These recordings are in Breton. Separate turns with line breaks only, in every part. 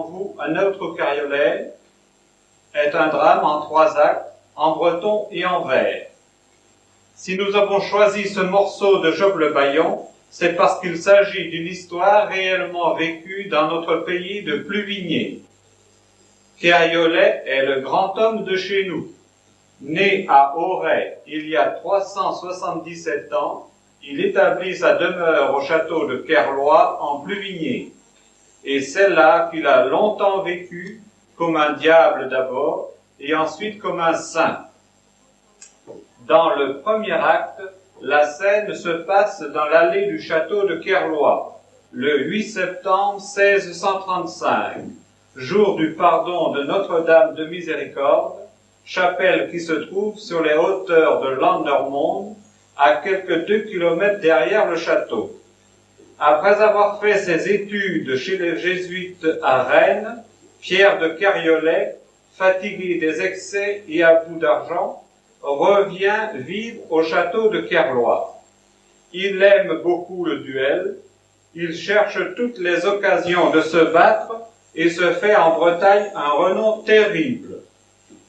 devant vous un autre Keriolet est un drame en trois actes, en breton et en vers. Si nous avons choisi ce morceau de Job le Bayon, c'est parce qu'il s'agit d'une histoire réellement vécue dans notre pays de Pluvigner. Keriolet est le grand homme de chez nous. Né à Auray il y a 377 ans, il établit sa demeure au château de Kerlois en Pluvigner. Et c'est là qu'il a longtemps vécu, comme un diable d'abord, et ensuite comme un saint. Dans le premier acte, la scène se passe dans l'allée du château de Kerlois, le 8 septembre 1635, jour du pardon de Notre-Dame de Miséricorde, chapelle qui se trouve sur les hauteurs de Landermond, à quelque 2 kilomètres derrière le château. Après avoir fait ses études chez les jésuites à Rennes, Pierre de Keriolet, fatigué des excès et à bout d'argent, revient vivre au château de Kerlois. Il aime beaucoup le duel, il cherche toutes les occasions de se battre et se fait en Bretagne un renom terrible.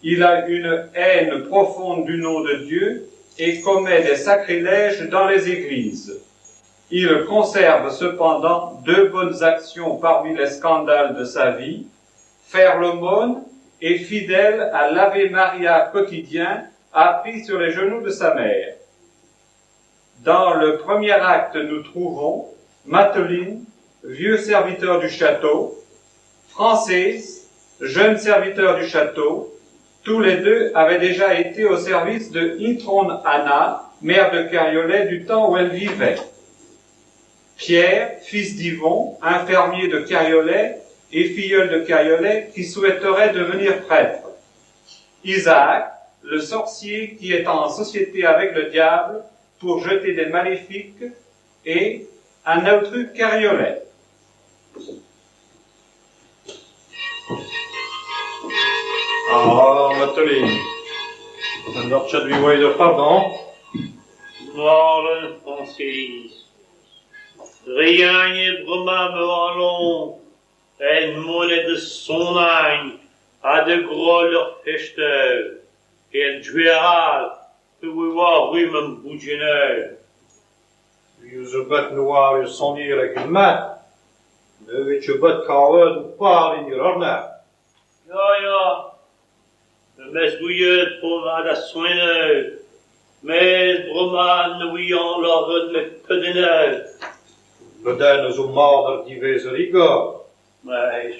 Il a une haine profonde du nom de Dieu et commet des sacrilèges dans les églises. Il conserve cependant deux bonnes actions parmi les scandales de sa vie, faire l'aumône et fidèle à l'Ave Maria quotidien appris sur les genoux de sa mère. Dans le premier acte, nous trouvons Mateline, vieux serviteur du château, Francis, jeune serviteur du château. Tous les deux avaient déjà été au service de Intron Anna, mère de Keriolet du temps où elle vivait. Pierre, fils d'Yvon, infirmier de Keriolet et filleul de Keriolet qui souhaiterait devenir prêtre. Isaac, le sorcier qui est en société avec le diable pour jeter des maléfiques, et un autre Keriolet.
Ah, Mateline, an ur vi oa ur pardon.
Morlen Francis, Rien e broma me allons, en monnaie de son agne, a de gros leur fechteur, et en dueral, pe oa rum an boudjeneur.
Vi zo bet noar ur sonir hag un mat. Ne vet je bet kavet ou par in ur arna.
Ya, ya, me mes gouiet pour ma da soineur, mes broma ne ouian lor me pedeneur.
Bedenn eus o mard ar divez ur igor.
Mes,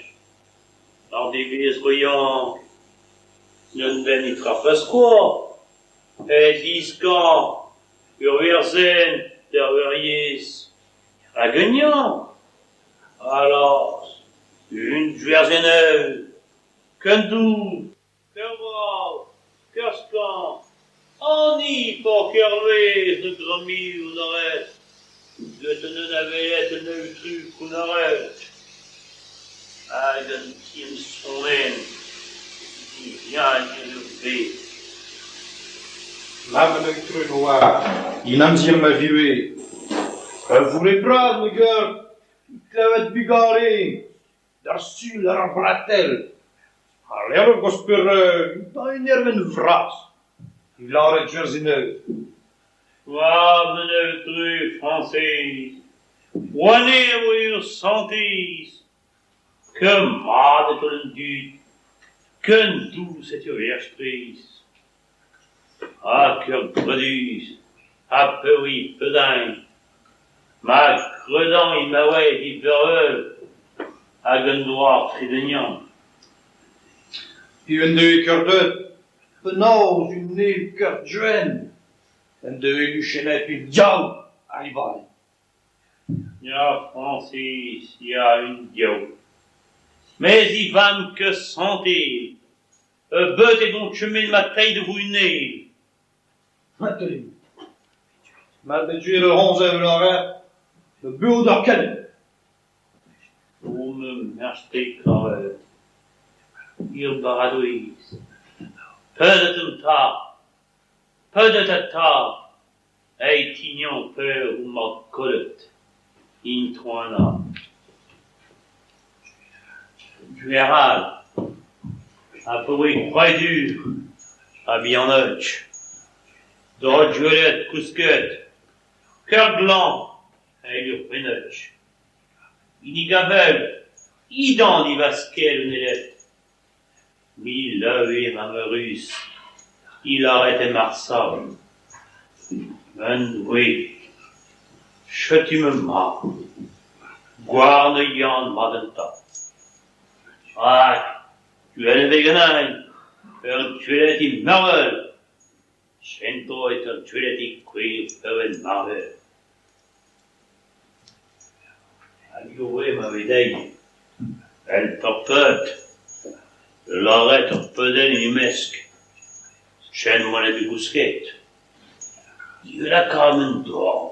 ar divez royan, n'un den i trafas kwa, e diskan, ur werzen, der veriez, hag un yan. Alors, une werzeneu, ken dou, ker brav, ker skan, ani por kerlez ne grami un arrêt, de ne navelet ne truc un arrêt. Hag an tien sonen, di vient ur be.
Ma me tru noar, in amzer ma viwe. A voulez bras, me geur, klevet bugale, d'ar sul ar bratel. Ar lerv gosper da en erven vras. Il laret jerzineu.
Wa me tru Francis, Oane eo ur santis, ke mat et un dud, ken dous et ur verstriz. Ha ker breduz, ha peuri pedain, ma kredan i maouet i peurveul, hag un doar tredenian.
I un deu ker deut, penaos un nel ker duen, un deu luchenet un diaou arrival.
Ya, Francis, ya un diaou. Mais i vam ke santé, e beut e don chemin ma taille de vous une.
Mateline. Ma de tuer le ronze evel ar le bureau d'ar ken.
O me merste karet, ir baradoiz. Pedet un ta, pedet a ta, ei tignan peur ou ma kollet, in troana. Gwechall a pa oa kroadur ha bihanoc'h doc'h gwelet kousket ker glañv evel ur pennoc'h en e gavell dindan e vaskell nemet mil laouen ha eürus é lâret dimp arsav man Doue setu ma mab gouarn a ran mat gantañ rak gwell e vez ganin er gwelet é mervel kentoc'h evit er gwelet é kouezhañ er marvel. Hag ivez ma vez deiz èl bepred da lâret ur pedenn en o mesk kent monet da gousket e lakaan ma dorn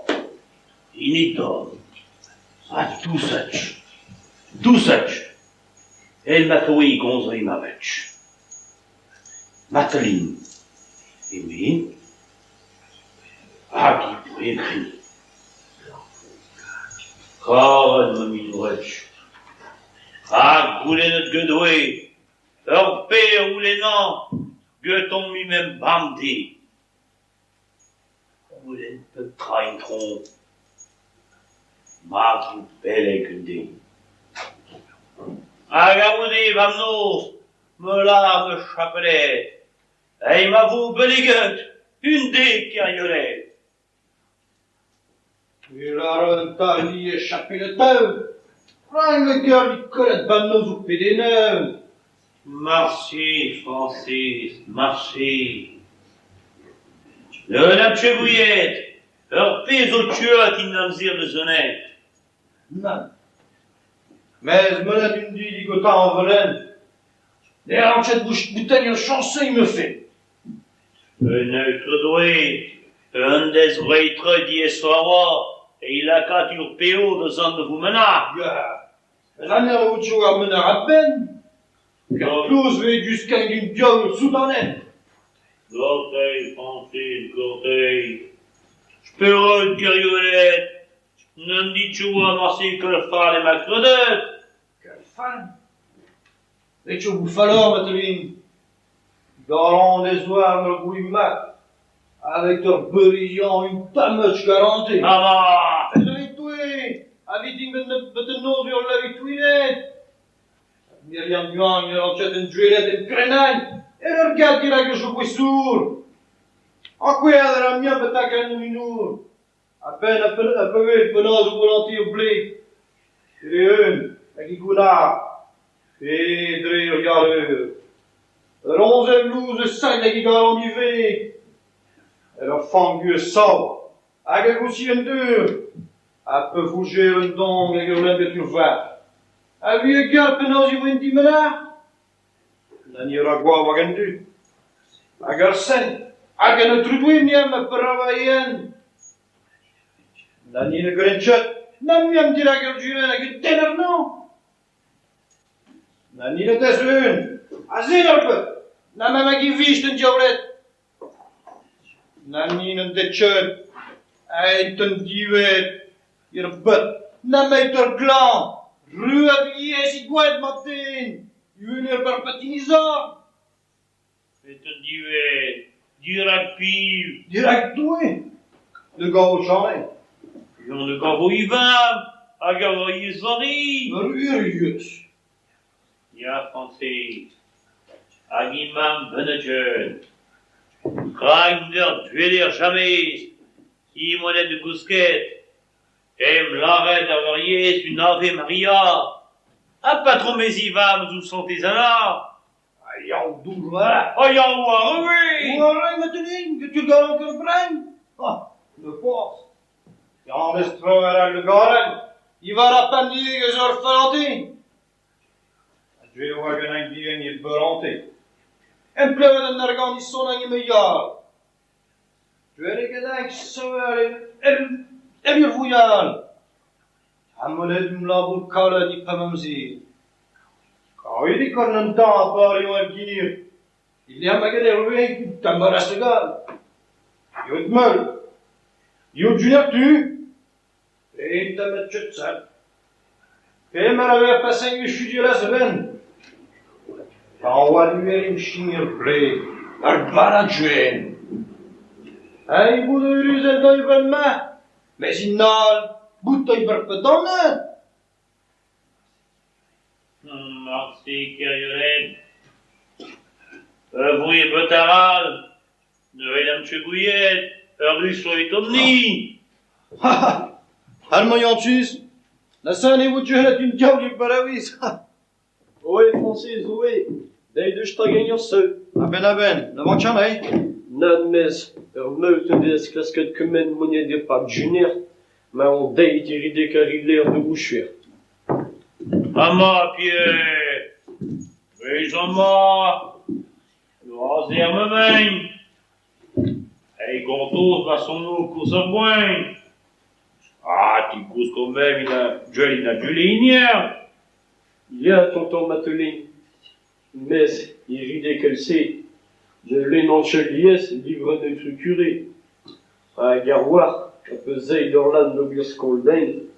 en he dorn ha dousig, dousig èl ma pa oa é komz he mammig. Matelin, eme-eñ, hag hi poent kreniñ. Karet ma mignoned ha goulennet get Doue ur pezh a c'houlennan getoñ mem bemdez. Goulenn pep tra Itron ma vo beleg un deiz. Hag a-c'houde bemnoz me lâr ma chapeled evit ma vo benniget un deiz Keriolet.
Me 'lâro enta alies chapeled-tav rak me 'gar kollet bemnoz ho pedennoù.
Marse Frañsez, marse. Neuze n'am eus ket gouiet ur pezh zo tuet en amzer da zonet.
Nann, mes monet un deiz digantañ ar volenn ne ran ket bouteilhad chañsoù 'mefe.
Un Aotrou Doue en deus roet traoù diaesoc'h a-walc'h evit lakaat ur peoc'h da zont da vout manac'h.
Ya, met an eo ar manac'h a-benn. Kloz 'vez diouzh skeiñ un diaoul soudanenn.
Gortoz Frañsez, gortoz. Spered Keriolet, n'en dit ket oa marse ker fall ha ma kredet.
Ker fall ? Ret eo bout falloc'h Matelin. Garantez 'oa ur gwir mat aveit ur beure-Yann un tammig karantez.
Ma ma !
Evit Doue, evit din bet un noz ur lavig touillet. Myriam Yuan ur un duellet en krenañ en ur gad dirak ur chokosour. Ankouaat a ra muiañ betek an unour. A-benn a pa vez penaos o volonte o bleiz. Dre-eeun hag e gounnar pe dre ur gwalleur. Ur roñsed lous a sailh hag e galon ivez. Ur fank sav hag a goustilh en dour. Ha pa vougev un dong hag ur lenn ur varc'h. Ha c'hwi a gar penaos e voent dimanac'h ? Nann a ra goap ag an dud. Hag ar sent hag an Aotrou Doue me'm bravaén. Nann ne gren ket na muiañ dirak ur julenn hag un tenn àrnañ. Nann ne dez un ha se ur paotr na ma hag e vije d'an diaouled. Nann n'en dez ket aet an diwezh er bed nemet ur glañv ruet ivez he gwad mab-den uhel ur patinizor.
Met an diwezh, dirak piv ?
Dirak Doue, ne gavo james.
Eñ ne gavo e vamm hag ar Werc'hez Vari.
Ur wiriez.
Ya Frañsez, hag he mamm benniget. Rak n'er gweler james é monet da gousket hep lâret ar Werc'hez un Ave Maria ha patrom e vamm zo santez Anna.
Ha yaou dour war.
Ha yaou war ivez.
War Matelin, get ur galon ker brenn. Ah, ne forzh. Yann eus tro ar lugarenn, diwar ar pemdegezh ur fallentez. Ha deuet e oa ganin bihan e bolante. Emplevet an argant e sonañ emañ yar. Deuet eo ganin sevel en ur voial. Ha monet em labour kalet e-pad ma amzer. Kavet eo gant an tan pa eo ar gêr. E-lec'h ma ganer ivez tamm segal. Yod meul, yod du pe un tamm tchetzel. Pe ma vez paseet studial a-benn. Tañvaluer chigner bre, ar barajen. Ei bout eüruz en bremañ, mes inal, bout ur pedanet.
Marse Keriolet. Ur voe betaral, ne welan ket gouiet, ur ruso evidomp-ni.
Ha ha, ar moiantus, na sen e vo duet un diaoulig baraouiz.
Oe, Frañsez, oe, deuet eus tagañ ur seul.
A-benn a-benn, ne vank ket anezhi.
Nann mes, ur maout en deus klasket kemenn monet d'ar Park Junior, ma on deuet e redek ar ribler d'o goucher.
Amañ, Pierre, bez amañ, aze er ma emaint. E gortoz ma sono koulz ar poent. Ah, te 'gousko mem ina duel ina duelinier.
Ya, tonton Matelin, mes e redek èl-se, ne lennan ket alies livr an aotrou kure. Hag a-walc'h a pa zay d'Orlan d'ober skol din,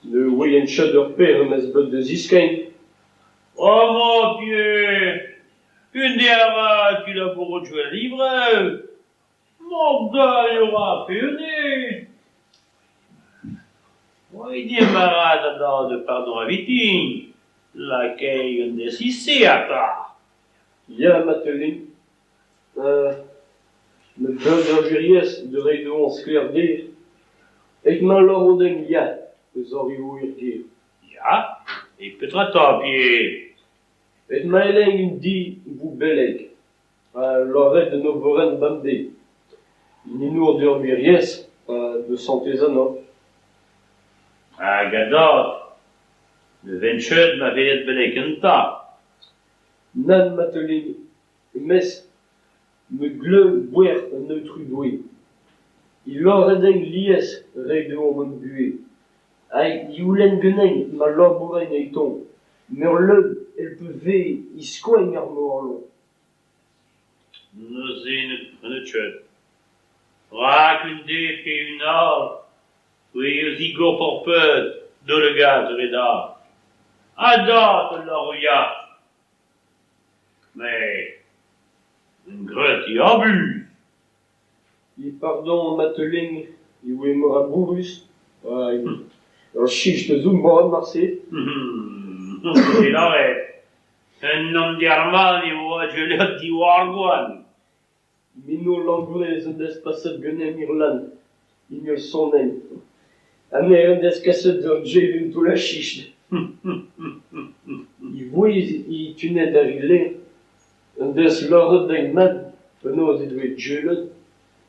ne ouien ket ar pezh am eus bet da zeskiñ.
Amañ, Pierre, un deiz avat tu labouro duel livreù. Mordal eo ra peone. Oa demarad a da de pardon a vitin, lakei un desise ata.
Ya, Matelin, met beurz ar gwiriez da reiñ dezhañ sklaer dir. Evit ma lâro din ya eus ar reoù er gêr.
Ya, e petra 'ta, Pierre ?
Evit ma c'hellin un deiz bout beleg ha lâret an oferenn bemdez. En enor d'ar Werc'hez ha da Santez Anna.
Hag a dad, ne ven ket ma vezet beleg kentañ.
Nann, Matelin, mes me 'glev bouezh an Aotrou Doue. É lâret din alies reiñ dezhañ ma buhez. Hag e c'houlenn ganin ma labourin evitañ, meur leun èl pa vehe e skoin àr ma c'halon.
Neuze ne grenet ket. Rak un deiz pe un all, c'hwi a zigor torfed daoulagad ar re dall. Ha dad a lâro ya. Met graet eo abuz.
E pardon Matelin e oa meur a bourrus hag ur chich a zo mat marse.
Ket lâret. Un enterrement e oa gwelet diwar ar goan.
Minour Langleiz en deus paset ganin Irland en ur sonenn. Ha me en deus kaset d'ur gêr un toullad chich. E vouezh e tunet ar re en deus lâret din mat penaos he doa gwelet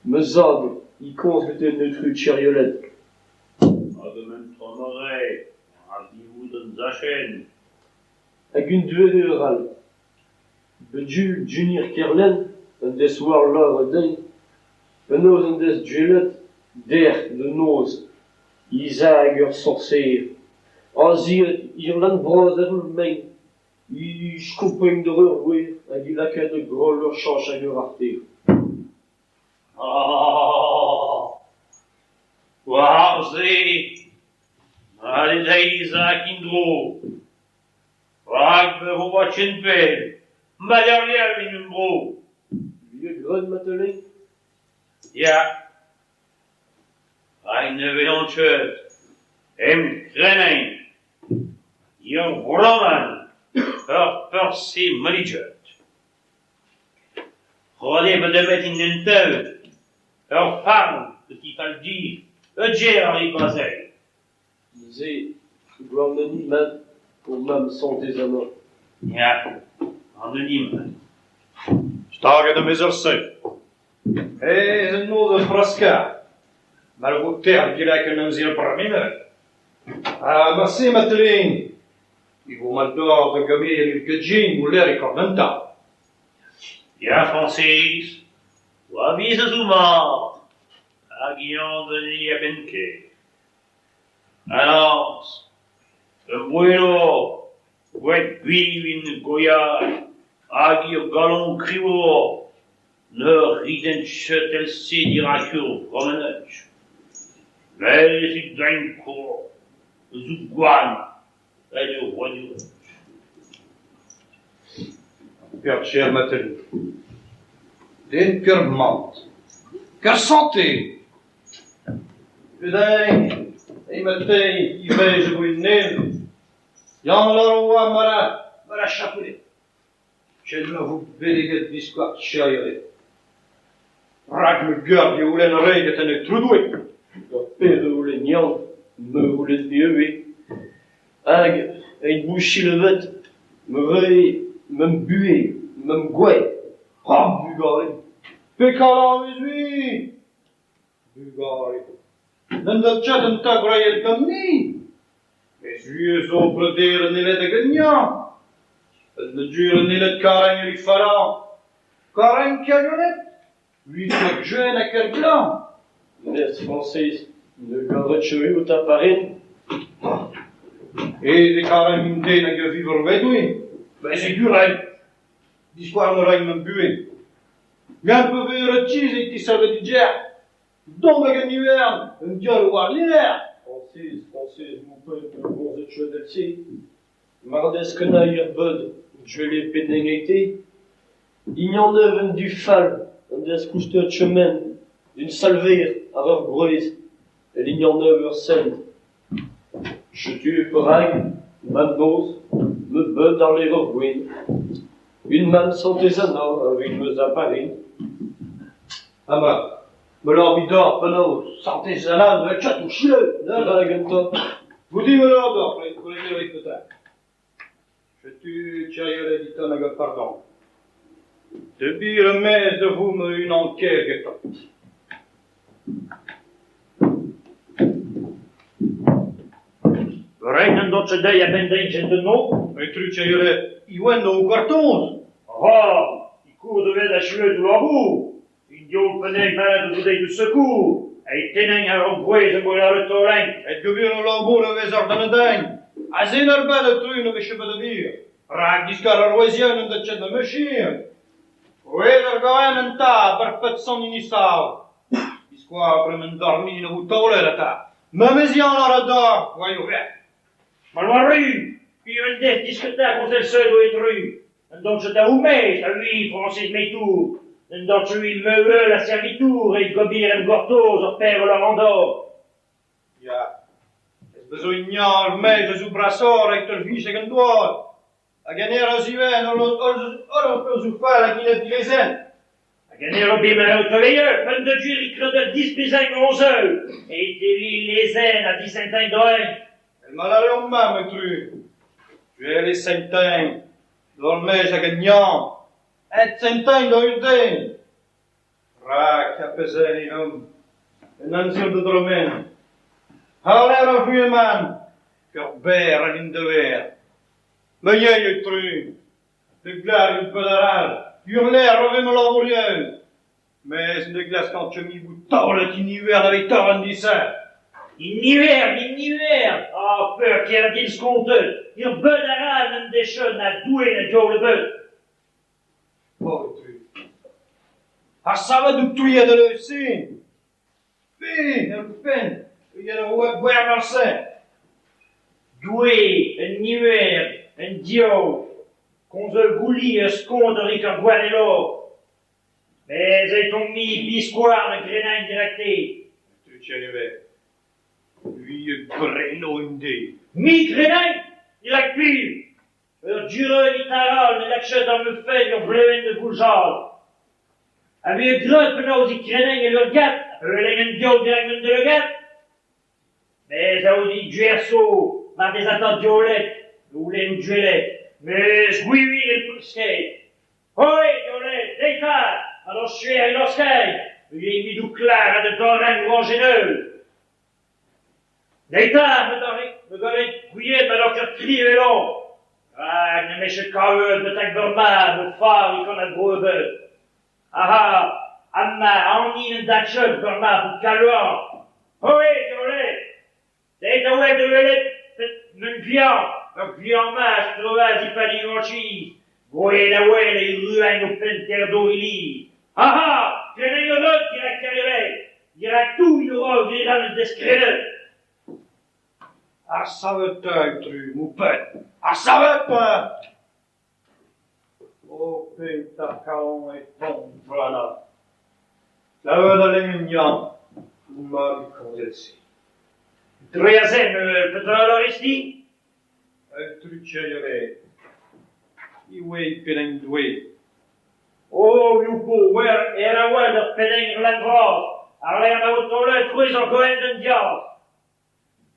ma zad é komz get an aotrou Keriolet.
Hag memes tra neuze, a-zivout an zachenn.
Hag un doare arall. Bep Junior Kerlenn en deus oar lâret din penaos en deus gwelet dec'h da noz he zag ur sorser. Aze'et Irland vras àr ur maen, é skopiñ doc'h ur weuz hag é lakaat da goll ur chañs ag ur arter.
Ah ! War se, mat eo dezhi Isaac en-dro. Rak me vo oa ken pell, mat eo evit un dro.
Viet graet, Matelin ?
Ya. Rak ne welan ket, hep krenañ, ur vlammat, ur peñse milliget. Ret eo bout nemet en hent-taol, ur farn get he falc'h dir, ur ger àr he boazell.
Neuze, gouarn mat hon mamm Santez Anna.
Ya, an hini mat.
Staget am eus ar seul. Aes en noz da fraskañ. Mar vo tec'h dirak an amzer bremenet. Ha marse, Matelin, e vo mat deoc'h da gemer ur gudjenn o lec'h e kornentañ.
Ya, Frañsez, ho aviz a zo mat hag eñ ganin a-benn-kaer. Allaz, ur gwelloc'h, gwraet gwin gwechall hag ur galon kreñvoc'h ne riden ket èl-se dirak ur vammennig. Mes he dremm kozh a zo gwan èl ur roadenn.
Pêr Mateli. Den ker mat. Ker santel ! Pedenn, e matin, ivez e vo un den. Yann lâro oa ma ra, ma ra chapeled. Ken ma vo benniget biskoazh Keriolet. Rak ma garg e c'houlenn re gant an Aotrou Doue.
Ur pezh a c'houlenn Yann, me a c'houlenn me ivez. Hag evit bout selaouet me 'ray ma buhez, ma gwez.
Ha bugale ! Petra 'lârit-c'hwi ? Bugale ! N'en deus ket un tad gwraet gant-ni. Met sur zo breudeur an Aeled hag an Yann. An an Aeled karet evit fallañ. Karet Keriolet ? Ui ker gwenn ha ker glan.
Mestr Frañsez, ne garet ket ho taparin ?
Aes eo karet un den hag a viv ar Doue. Met se gwir eo. Biskoazh ne rin ma buhez. Gant pa vez ret e tisavet dit dec'h. Dont hag an ivern, un diaoul war-lerc'h.
Frañsez, Frañsez, m'ho ped ne gomzit ket evel-se. Mar dez kenañ er bed, gwell eo pediñ evite. Hini an dud fall en deus koustet kement d'un salver war ur groaz evel hini an ur sent. Setu perak, bemnoz, me 'bed ar Levr Gwenn. Un mamm santez Anna evit ma zaparin.
Amañ, me 'lâr deoc'h penaos santez Anna ne vez ket o selaou.
Perak enta ?
Goude me 'lâr deoc'h petra. Setu Keriolet e tont hag ar pardon. Debriñ er-maez da vout ma-unan kaer gantañ.
Reiñ an dud dezhi a-benn deiz en-dro.
Aotrou Keriolet, e oan o gortoz.
Ah ! E kour da vezañ achuet ho labour. Un diaoul pennek mat a zo deuet d'ho sekour. E tennañ ar gwez am boa lâret taol-eñ.
Et gobir ho labour a vez ar ganadenn. Aze ar bed aotrou ne vije bet da vir. Rak diskar ar wezhienn en deus ket ma mechir. Gwez ar gaen en ta, bar pet sant inisav. Biskoazh bremañ dormi ne vo taolet ata. Ma meziant ar a dor, voyou ver.
Ma loa ru, piv en dez disketa koñsel seul o etru. Un dantje da oumez, a lui, Frañsez Metour. Un dantje ui meuleul a servitour e gobir em gortoz ur per ur andor.
Ya, ez bezo ignañ ur maez eus o brasor evit ur viz hag an douar. Hag an aer a ziwezh holl perzhioù fall hag int dilezenn.
Hag an aer o bemel o toleier, un de duri kredet dispezañ onzeul. E teli lezenn ha disentañ doen.
El malare o mamm, aotrou. Gwell eo sentañ, d'ur maez hag an yann. Et sentañ da un den. Rak ha pezeñ eo un amzer da dremen. Ar-lerc'h ar vuhez-mañ, ur berr a lin-dever. Ma yey, aotrou. De glar eo bed arall, ur lec'h a vez ma labourioù. Mes ne glaskan ket mui bout taolet en ivern aveit torr an disoc'h.
In ivern, in ivern ! Ah, peur ker din skontet, ur bed arall n'en dez na Doue na diaoul ebet.
Oh, aotrou. Ar savet out touilhet al eus-se. Pe, ur penn, e ar oa gwern ar se.
Doue, un ivern, un diaoul. Komz ur gouli ur skont ur rik ur gwanelo. Mes e tomp mi biskoazh na grenañ dirakte.
Aotrou Keriolet, ui e greno un deiz.
Mi grenañ dirak piv ? Ur dureun itaral ne lak ket ar ma fenn ur vlevenn da voujal. Ha me a gred penaos e krenañ en ur gat, ul an diaoul dirak ma daoulagad. Mes aotrou Gwerso, mar dez atav diolet, goulennoù diolet, mes gwir e peus-ket. Oi, diolet, deiz ha d'an suer e laoskay, e midoù klar ha da dorrenn oañjeneul. Deiz ta, me dorre, me golet gouiet ma doc'h tri evelon. Rak ne meche kaouet betek bremañ, me far e kant ar bro ebet. Aha, amma, an in datcheu bremañ bout kalouan. Oi, diolet, deiz a oa da welet meun gwiañ, ur gwiañ mas troaz e pad e Gouet a wel e ruañ o penn terdo ili. Aha, krenañ ur reut dirak Keriolet, dirak toull ur roll viral an deskredet.
Ar savet, aotrou, m'ho ped. Ar savet ! Oh, pet ar kalon é tont bremañ. Klevet a lenn Yann, mab e komz evel-se.
Dre aze petra a lârez-te ?
Aotrou Keriolet, e oa penn Doue.
Oh, you wer er a-walc'h ur penn lan vras, àr-lerc'h ma vo taolet c'hwezh ar goen d'un diaz.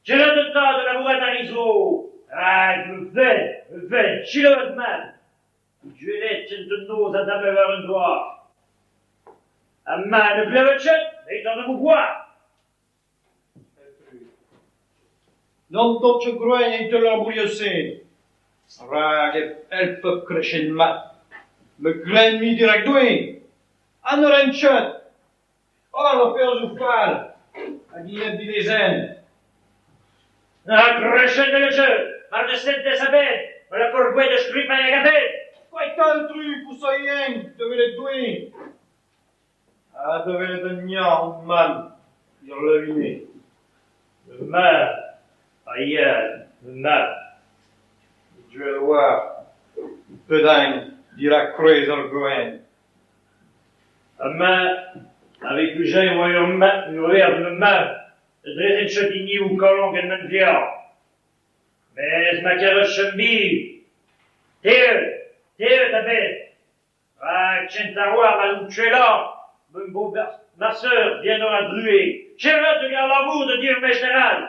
Sellet eta da labourat àr he zro, rak me 'wel, me 'wel, selaouit mat. Gwelet en da noz ha dame war an douar. Ha ma ne glevet ket, it d'an boar.
N'on dot ket gwraet evit al labourioù-se rak e help kroc'hen mat. Me 'gren mui dirak Doue ha ne ran ket. Holl ho perzhioù fall hag ivez dilezenn.
Na kroc'hen ne ket, mar ne sentez a-benn, me lako ar gwez da skripañ hag a-benn.
Kuitaet truc ouzh a-yeñk da welet Doue ha da welet an Yann mamm er levenez.
Ma mab, a ya, ma mab.
Gwell a-walc'h pedañ dirak kroaz ar gouent.
Ha ma avec Plujein e oa ur ma mab ne drezen ket hiniv kalon gant ma vioù. Mes ma karet chom bev, tev, tev a-benn rak kent a-walc'h ma on kuelloc'h m'am bo ma seur bihanoc'h a druez. Sellet hag ar labour da dir mecher all.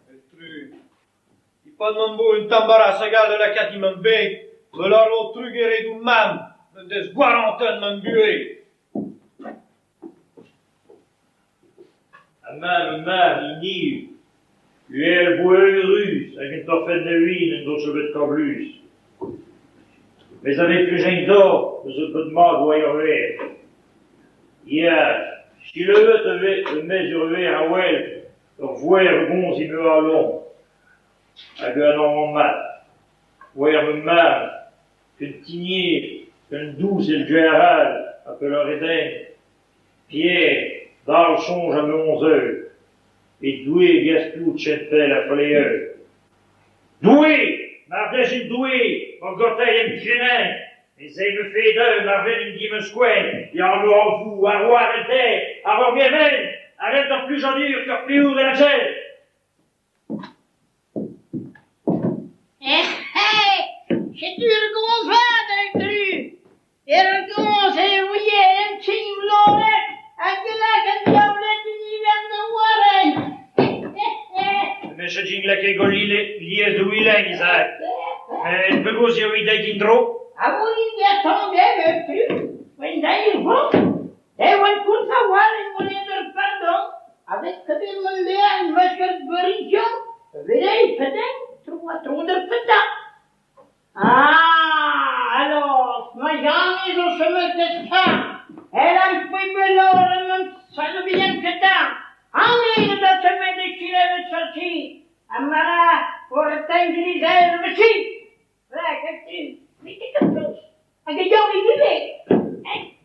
Aotrou, e-pad m'am bo un tamm bara segal da lakaat e ma beg, me lâro trugarez d'ho mamm en deus gwarantet ma buhez.
Ha ma ma mab hiniv, uhel 'vo eürus hag en torfed ne win en do ket bet kablus. Mes aveit Plujein doc'h eus ur paotr mat 'oa ur wech. Ya, selaouet e vez e-maez ur wech a-wel ur voer a gomz e Meur-Alon. Hag un anv mat. Oer ma mab, ken tener, ken dous èl gwechall a pe lâre din : Pierre, dalc'h soñj a'm gomzoù, e Doue gasto kent pell ar c'hleuz. Doue ! Mar dez un Doue, ur gorteiñ em krenañ, mes eñ me fed mar vennin dit ma skoaz, ya an anv ar oar en te, ar ur gerent, a rent ur plujadur ur piour en a
Eh eh ! Setu ur gomz vat aotrou ! Ur gomz e ouie un tamm lâret hag a lak an diaouled en ifern da ouelañ.
Me 'blij din lakaat lies da ouelañ Isaac. Met pegoulz eo deuet en-dro ?
A aotrou, oan deir vloaz e oan koulz a-walc'h é monet d'ar pardon avec tro-ha-tro d'ar pardon. Ah ! Alors, ma Jannig zo chomet e skañv, èl an bihan kentañ, aon da chomet e selaou sorti ha ma ra Hag e Yannig ivez.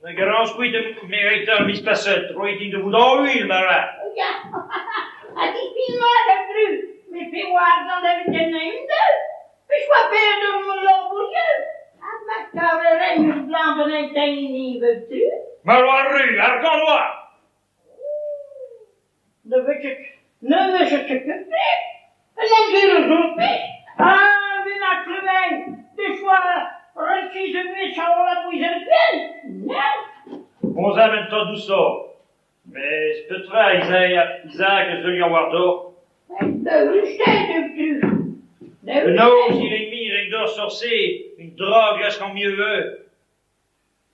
Ne garan kuit me ar miz paset, roit din da vout añwil ma ra.
Ya, ha dispi mat aotrou, met pevar gant evit en un-daou. Pechoa pet ur labourieu. Ha ma kaver ur blanc en teini aotrou.
Ma oa ru, ar gant oa.
Ne vez ket, ne vez ket ket Un amzer a zo pet. Ah, vi ma klevein, des fois, rekiz e vez a oa bouez ar penn. Non.
Komz un tamm dousoc'h. Mes petra Isaac a zeuliañ war dor ?
aotrou.
Penaos e mir en dor sorser un dra a glaskan mieux eur.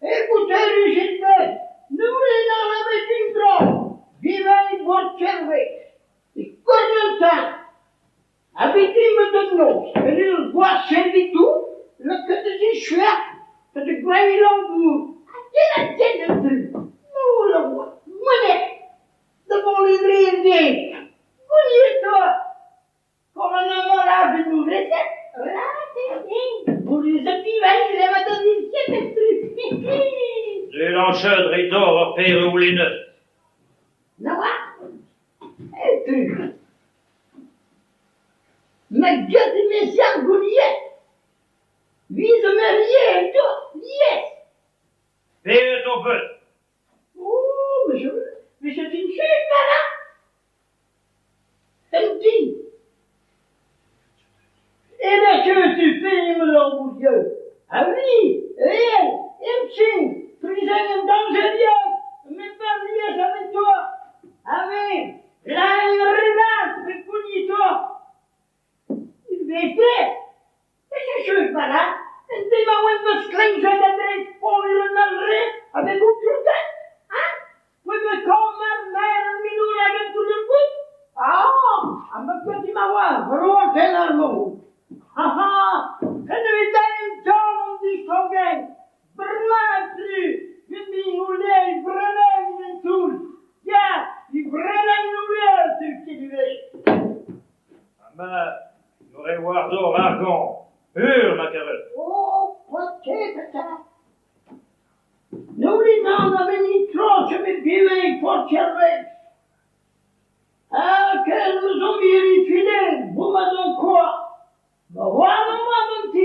Écoutez, Gilbert, nous voulons avec une dra. Vivez Borchervez. E Corneltin. Habitez me de noz, en ur gwaz servitou, le ket de chouette, de grey lambour. A ken a ken aotrou. Nous le monet. Devant les drilles. Gouniet-toi. Comme un homme là, je nous recette.
De lancheur dre dor ur pere oulennet.
Na oa, aotrou. Ma get meziant gouniet. Vize marié, toi, yes.
Pet o bet?
Oh, mais je, mais c'est une chute, là. Elle dit. Et là que tu fais, mon Dieu. Ah oui, réel, MC, prisonnier dangereux, mais pas lié avec toi. Ah oui, là, il rival, mais toi. Il veste. Et je suis pas là. En die maar met mijn sklingzet en er is voor je een avec vous hein? We me kommer mer minur en tulurgut. Ah, am petit mawa, roa tenar mo. Ha ha, en we zijn down die stogen. Brna tru, mi ule brna in tool. Ja, die brna in ule tu tu
Ma, m'aurait war d'or argant. Hur, ma carole.
Oh, peut-être. Nobody now aveni troce mi bive porcerve. Ah, che nous ont vérifié, vous m'avez quoi? Ma voilà, ma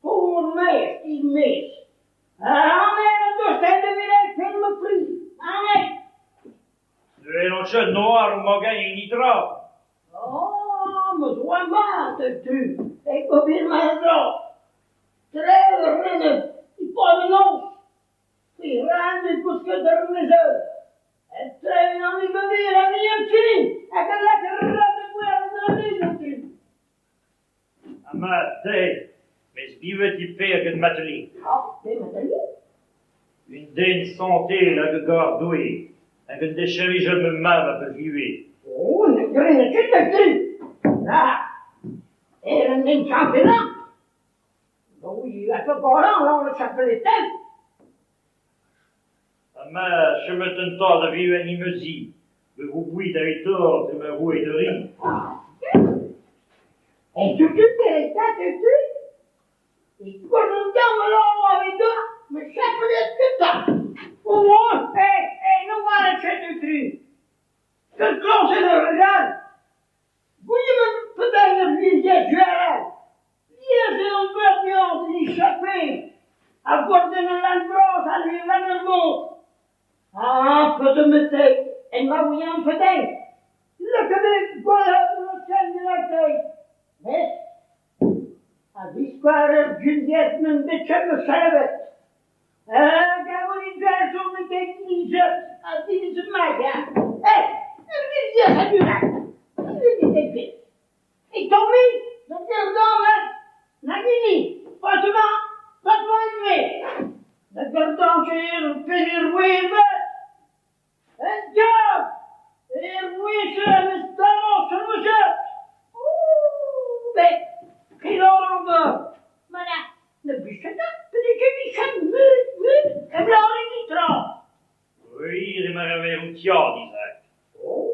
Pour mes, il mes. Ah, mais on doit de virer film prix. Ah,
De l'enche noir mogan nitra.
Oh, ma sua madre tu. E copir ma Tre rene, i poi I randi puschedernisel. En tre non mi bevere mi ci. E che la rande guerra mi
Ma te, mes bivet i per get mateli.
Ah, te mateli?
Une den santé la de gardoué. Hag un décheri je me mav a pe
Oh, ne grene ket da gri. Ah, er un den santé là. Oui, la pe goran, là, le chapelet
Ma je me ten ta da viu en imeuzi. Me vous bouit da tort de ma roue de riz.
Et tu tu tu tu tu Et quand on avec toi, me chapelet tout ça. Oh, eh, eh, non va la de cru. Que klose de regal. Goeie me peut-être visie juara. Lies un bernion de l'échapper. A bord de l'albros, à lui l'anneau. Ah, peu de me en ma ouian peut-être. Le Québec, voilà le ciel de la tête. Mais, a viskoarer Juliette men bitche me servet. Ah, gavoni verso me teknise, a dize maga. Eh, er visie a dura. Et tombé, le gardon, Nagini, Fatima, Fatima élevé. Le gardon, c'est périr, oui, En job, er wisse, mistamos, sermuset. Ouh, ben, kilorombe. Maar de bichette, de bichette, mut, mut, en blauwe nitro.
Oui, de ma rever tiad, Isaac.
Oh.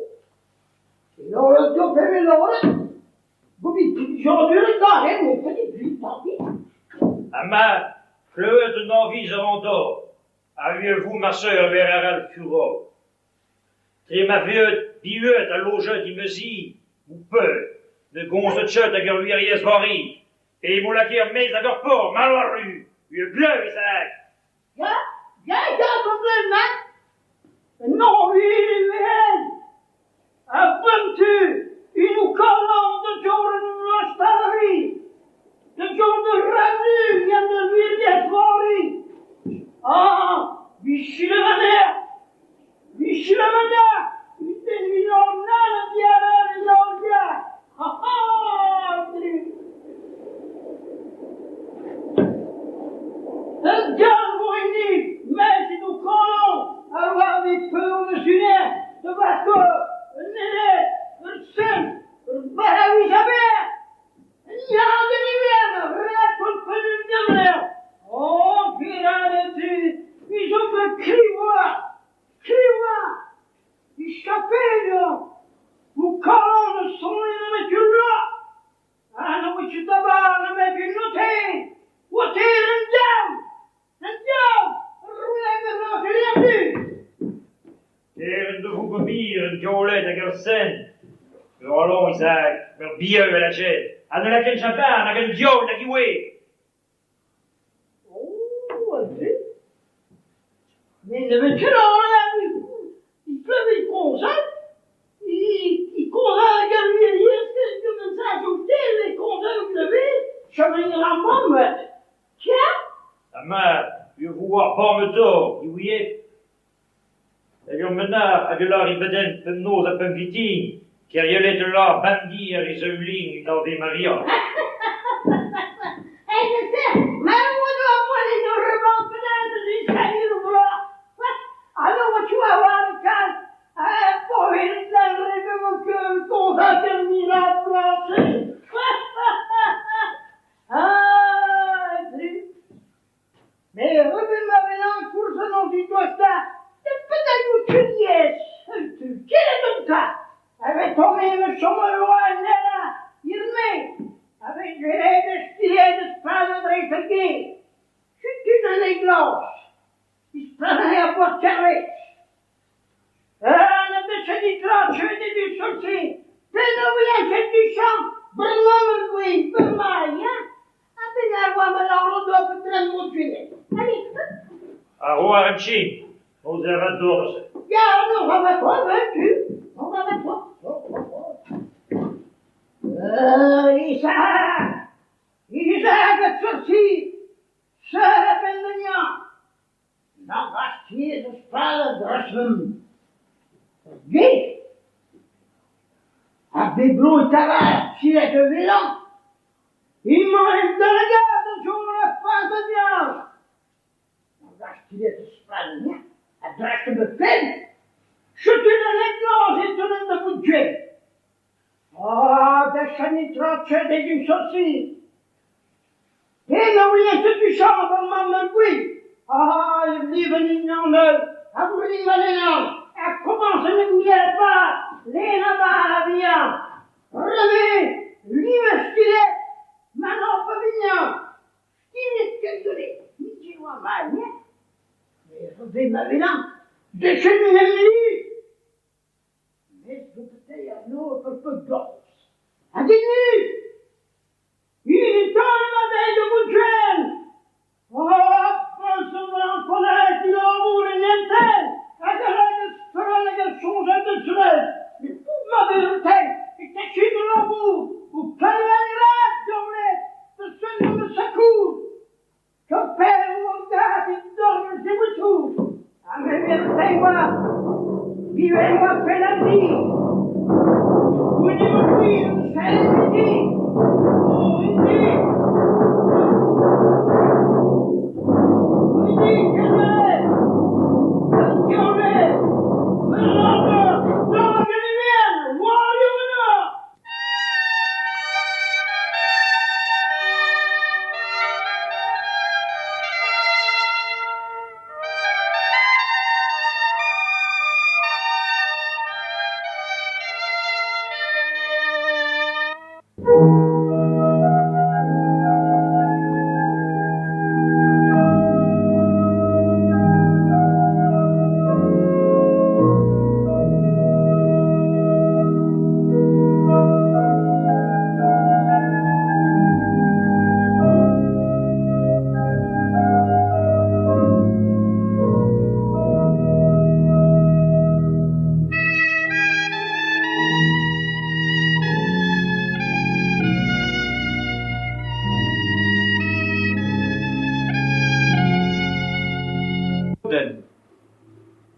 Kilorombe, do pe Gobi, j'en da, mon petit but, tant pis.
Ama, kleuet un envie d'or. Aviez-vous, ma sœur, ver le furor. Tre ma vieux, biuet a loge d'imeuzi, ou peu, de gonze tchet hag ur wiriez vari, e mo laker mez hag ur por, mal war ru, ur gleu, Isaac.
Ja, ja, ja, problème, man. Non, oui, oui, A tu, une colonne de jour nostalgie, de jour de ranu, vient de wiriez vari. Ah, vichile ma vichile ma mère, Ha ha, Un diable mais nous collons, alors avec peu de sunet, de bateau, nene, sen, baravi saber, Oh, pirate, ils ont fait criwa, criwa, ils chapellent, ou colonne sont les là. Ah, non, oui, tu d'abord, mais tu noté, ou t'es un diable, un diable,
Eren de vous gomir, un diolet hag ur sen. Ur allon, Isaac, ur bieu a la jet. Ha ne laken champagne hag un diol hag iwe.
Met ne vez ket e komzal, e komzal hag ar e komzal chom a mamm. Tiens?
Ha mat, ur vo ar bam dor, ouiet. Hag ur menard hag ul lâr e bedenn bemnoz ha pemp vintin, Keriolet ul lâr bandi ar e zaoulin d'Ave Maria.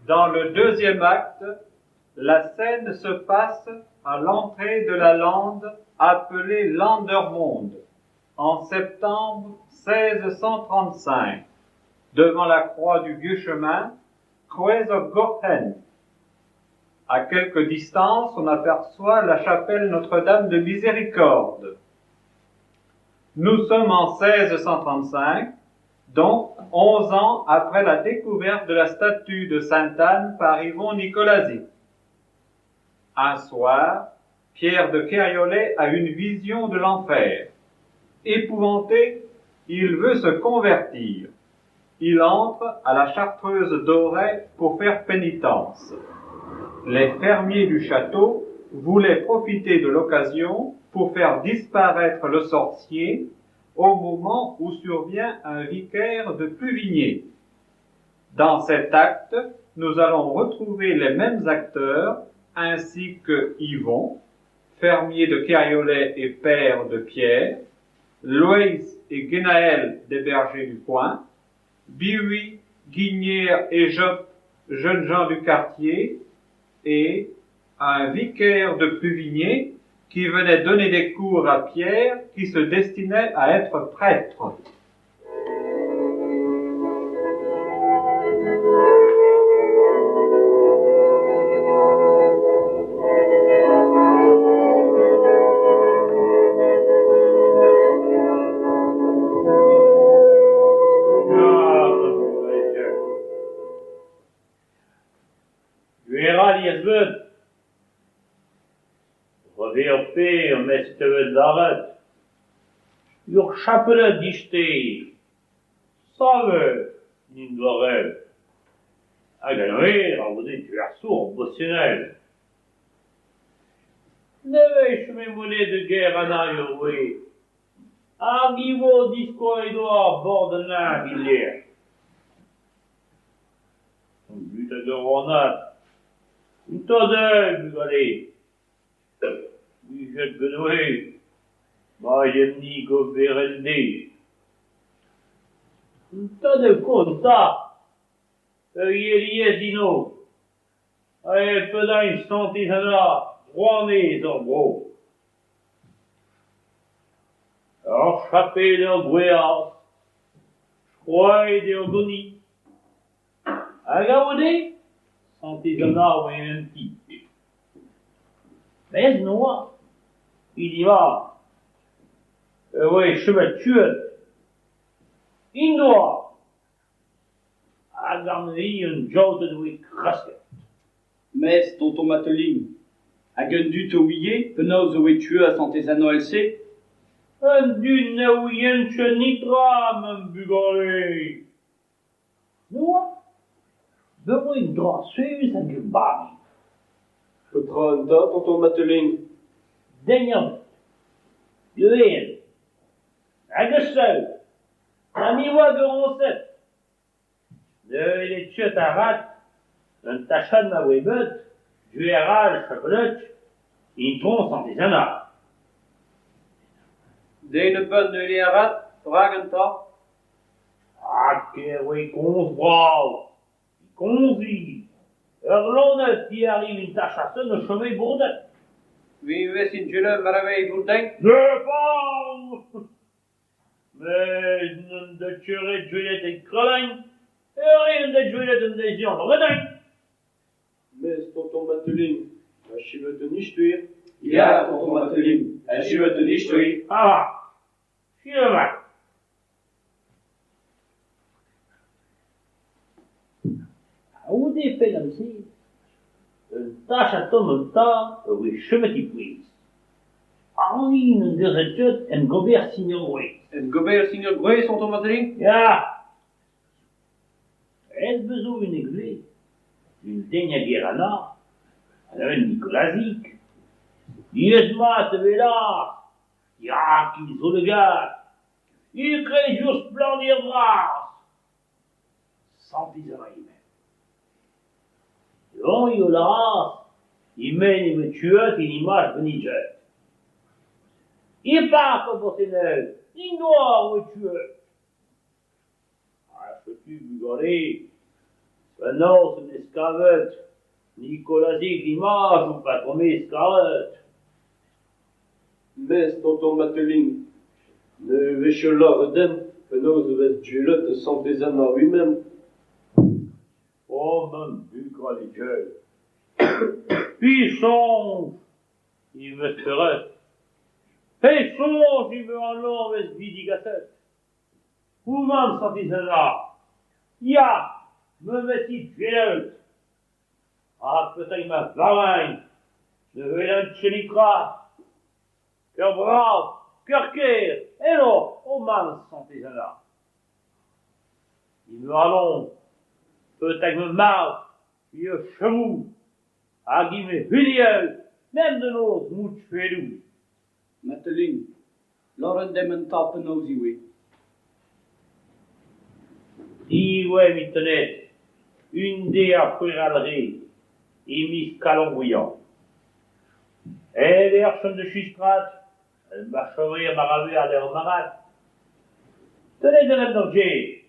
Dans le deuxième acte, la scène se passe à l'entrée de la lande appelée Landermonde, en septembre 1635, devant la croix du vieux chemin, Kroez-Gorhen. À quelque distance, on aperçoit la chapelle Notre-Dame de Miséricorde. Nous sommes en 1635, donc 11 ans après la découverte de la statue de Sainte Anne par Yvon Nicolazic. Un soir, Pierre de Keriolet a une vision de l'enfer. Épouvanté, il veut se convertir. Il entre à la Chartreuse d'Auray pour faire pénitence. Les fermiers du château voulaient profiter de l'occasion pour faire disparaître le sorcier au moment où survient un vicaire de Pluvigner. Dans cet acte, nous allons retrouver les mêmes acteurs ainsi que Yvon, fermier de Keriolet et père de Pierre, Loïs et Guénaël des bergers du coin, Bihui, Guignière et Job, jeunes gens du quartier, et un vicaire de Pluvigner qui venait donner des cours à Pierre qui se destinait à être prêtre.
Ur chapeled diste, savet n'int doa Hag an eur a vo gwersour bosenel. Ne vech me monet de ger an ar oe. Hag i vo diskoet oa bord an ar iler. An but hag ur ornat. Un tadel, bugale. Mijet genoe. Ba yemni go berende. Un tadel konta. Ur yeliez dino. E pedain santez ana, rouanez ur bro. Ur chapel ur gweaz, chroaet eo goni. Hag a ode, santez Anna oa en ti. Mez noa, il y va. E oa chemet tuet. Indoa. Hag an vi un jaotet oe krasket.
Mez, tonton Matelin, hag un dud o ouie, penaos oe tuet a santez Anna else?
Un dud na ouient ket nitra, mam bugale. Noa, be oa un dra souezhus hag ur bari.
Petra an da, tonton Matelin?
Den ebet. Deuet. Hag eus seul. Ha mi oa gorañset. Neuze e tuet ar rat, un tachad ma oa bet, duer all chapelet, intron santez Anna.
Den ebet neuze ar rat, perak enta?
Hag e oa komz brav, komz Ur loened ki arriv en tachasenn o chom e bourdet.
Vi vez in jule mar a vez bourdein?
Ne pas Mez n'on da turet gwelet e Krelein, ur eo da gwelet an deizian redain.
Mez, tonton Matelin, a chivet un istuer.
Ya, tonton Matelin, a chivet un istuer.
Ah, filet A-oude pell amzer, un tach a tomm an ta a voe chomet e pouez. Aon en deus tuet en gober signor Gwez.
En gober signor Gwez, tonton Matelin?
Ya. Ez bezo un egle, un den a Gerana, un Nikolazik. Diez mat e vela, ya ki zo le gar, il krez ur splann bras. Santez a ime. Deomp eo lâras, e-men e voe tuet en imaj benniget. E park o Bosenel, int oa oe tuet. Ha setu bugale, penaos en deus kavet Nikolazik imaj o patromez karet.
Mez, tonton Matelin, ne vez lâret den penaos e vez gwelet santez Anna lui-même.
Oh, mam bugale gell. Pichon, il me ferait. Pichon, il me alors vez bidigaset. Ou mam santez Anna. Ya, me metit gwelet. Ah, peut-être ma varagn, ne welan chenitra. Cœur brave, cœur ker, elo, o mam santez Anna. Il me allons, peut-être me marre, il chemou, hag i me huliel, mem de noz mout chuelou.
Matelin, lâret demp an ta penaos iwe.
Diwe mitonet. Un deiz ar C'hwevrer e miz Kalann-Gouiañv. E-lec'h chom da chistrat, ma ur marc'had. Deuet eo d'ar gêr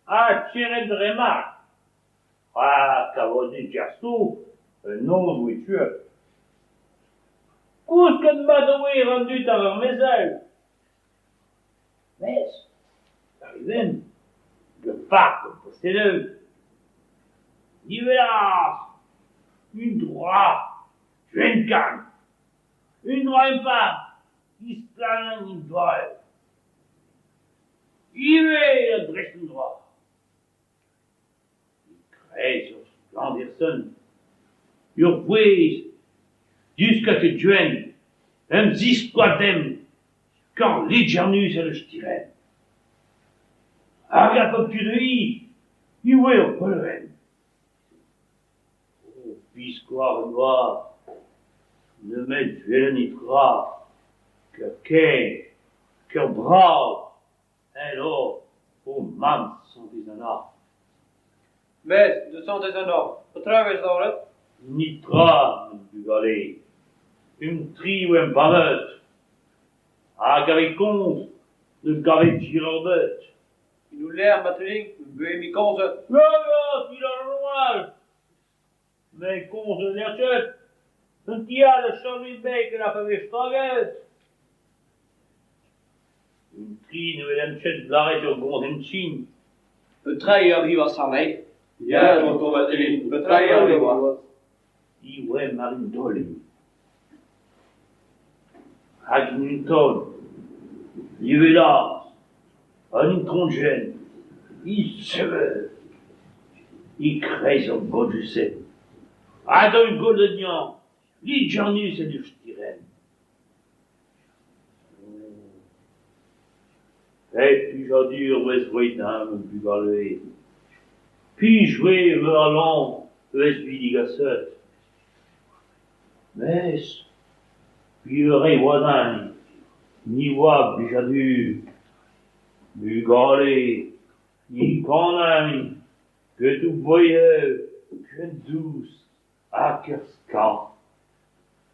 ha kerent dre mat. Ha kavout diouzhtu un noz 'oa echuet. Kousket mat e oa an dud war ar maezioù. Mes, pa erruent ur park o posteloù. Diwezhat, un dra gwenn-kann, un dra empar, e splann en doare. Ivez a-dreist an dra. E-kreiz ur splannder-se, ur vouezh du ha gwenn en em ziskouez dimp ken lugernus evel ur sterenn. Hag a bep tu dezhi e oa ur velevenn. O, biskoazh en doa nemet gwelet netra ken kaer, ken brav evel ho mamm Santez Anna.
Mes, da Santez Anna, petra 'vez lâret ?
Netra, ma bugale, un tri 'oamp bamet hag a-vez komz ne gave ger ebet.
En ho lec'h, Matelin, 'm behe-me komzet.
Ya, ya, tud a soñjal. Met komz ne reer ket. Un ti all a chom e-beg pa vez staget. Un tri ne welan ket lâret ur gomz en sin.
Petra eo ar riv Sarnez ?
Ya, tonton Matelin, petra eo ar riv ?
E oa war un daolenn. Hag en un taol, e welas un itron wenn o sevel e-kreiz ar gordoù-se hag o goleuniañ lugernus evel ur sterenn. Pet plijadur hoc'h eus roet din ma bugale ! Pet joa ma c'halon hoc'h eus bet degaset ! Mes piv a ray war-lerc'h ne oa plijadur, bugale, e kanan gant o mouezhioù ken dous ha ken skañv.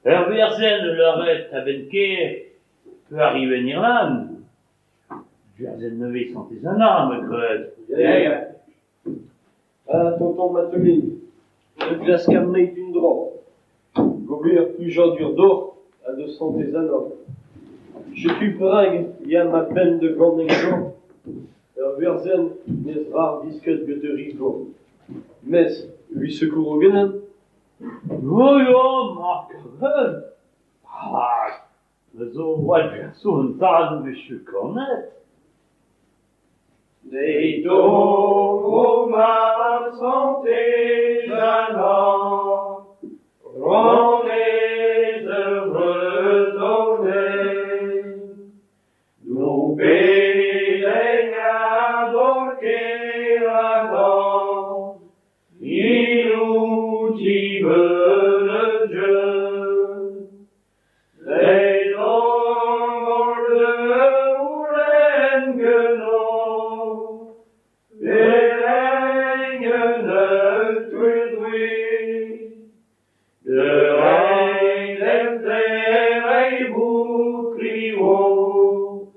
Ur werzenn lâret a-benn-kaer pa arrue en Irland. Gwerzenn nevez Santez Anna, me 'gred.
Ya, ya. Ah, tonton Matelin, ne glaskan nemet un dra, ober plijadur deoc'h ha da Santez Anna. Setu perak e ya ma benn da ganañ deoc'h ur werzenn 'vez ral desket gant ur re gozh. Mes evit sikour ganin ?
Ya, ya, mar karet. Rak me zo oad un tad 'vije kanet.
Deit o mamm Santez Anna, Rouanez ar Vretoned, D'ho pedenn a dor kêr Adan, En ho ti meuleut. Deit omp holl da c'houlenn ganeoc'h Bedenn an Aotrou Doue, Da reiñ demp dereiñ bout krivoh,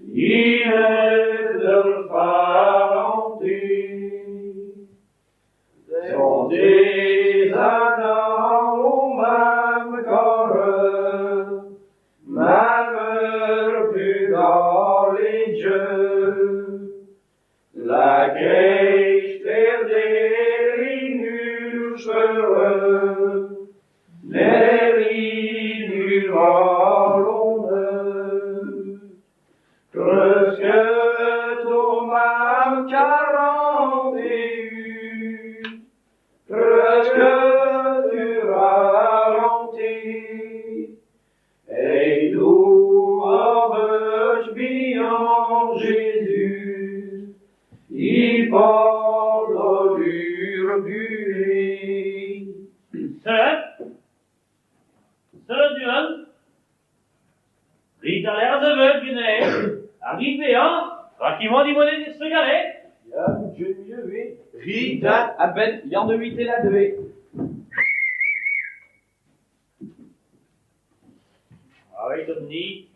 Enep d'ar fallentez. Santez Anna, o mamm karet, Mamm ar vugale dieub, Lakait sklaerder en hon spered, Nerzh en hon c'halonoù. Kresket ho Mab karantezus, Kresket
Tri, dat.
A-benn Yann de Witela deue.
Aet on ni.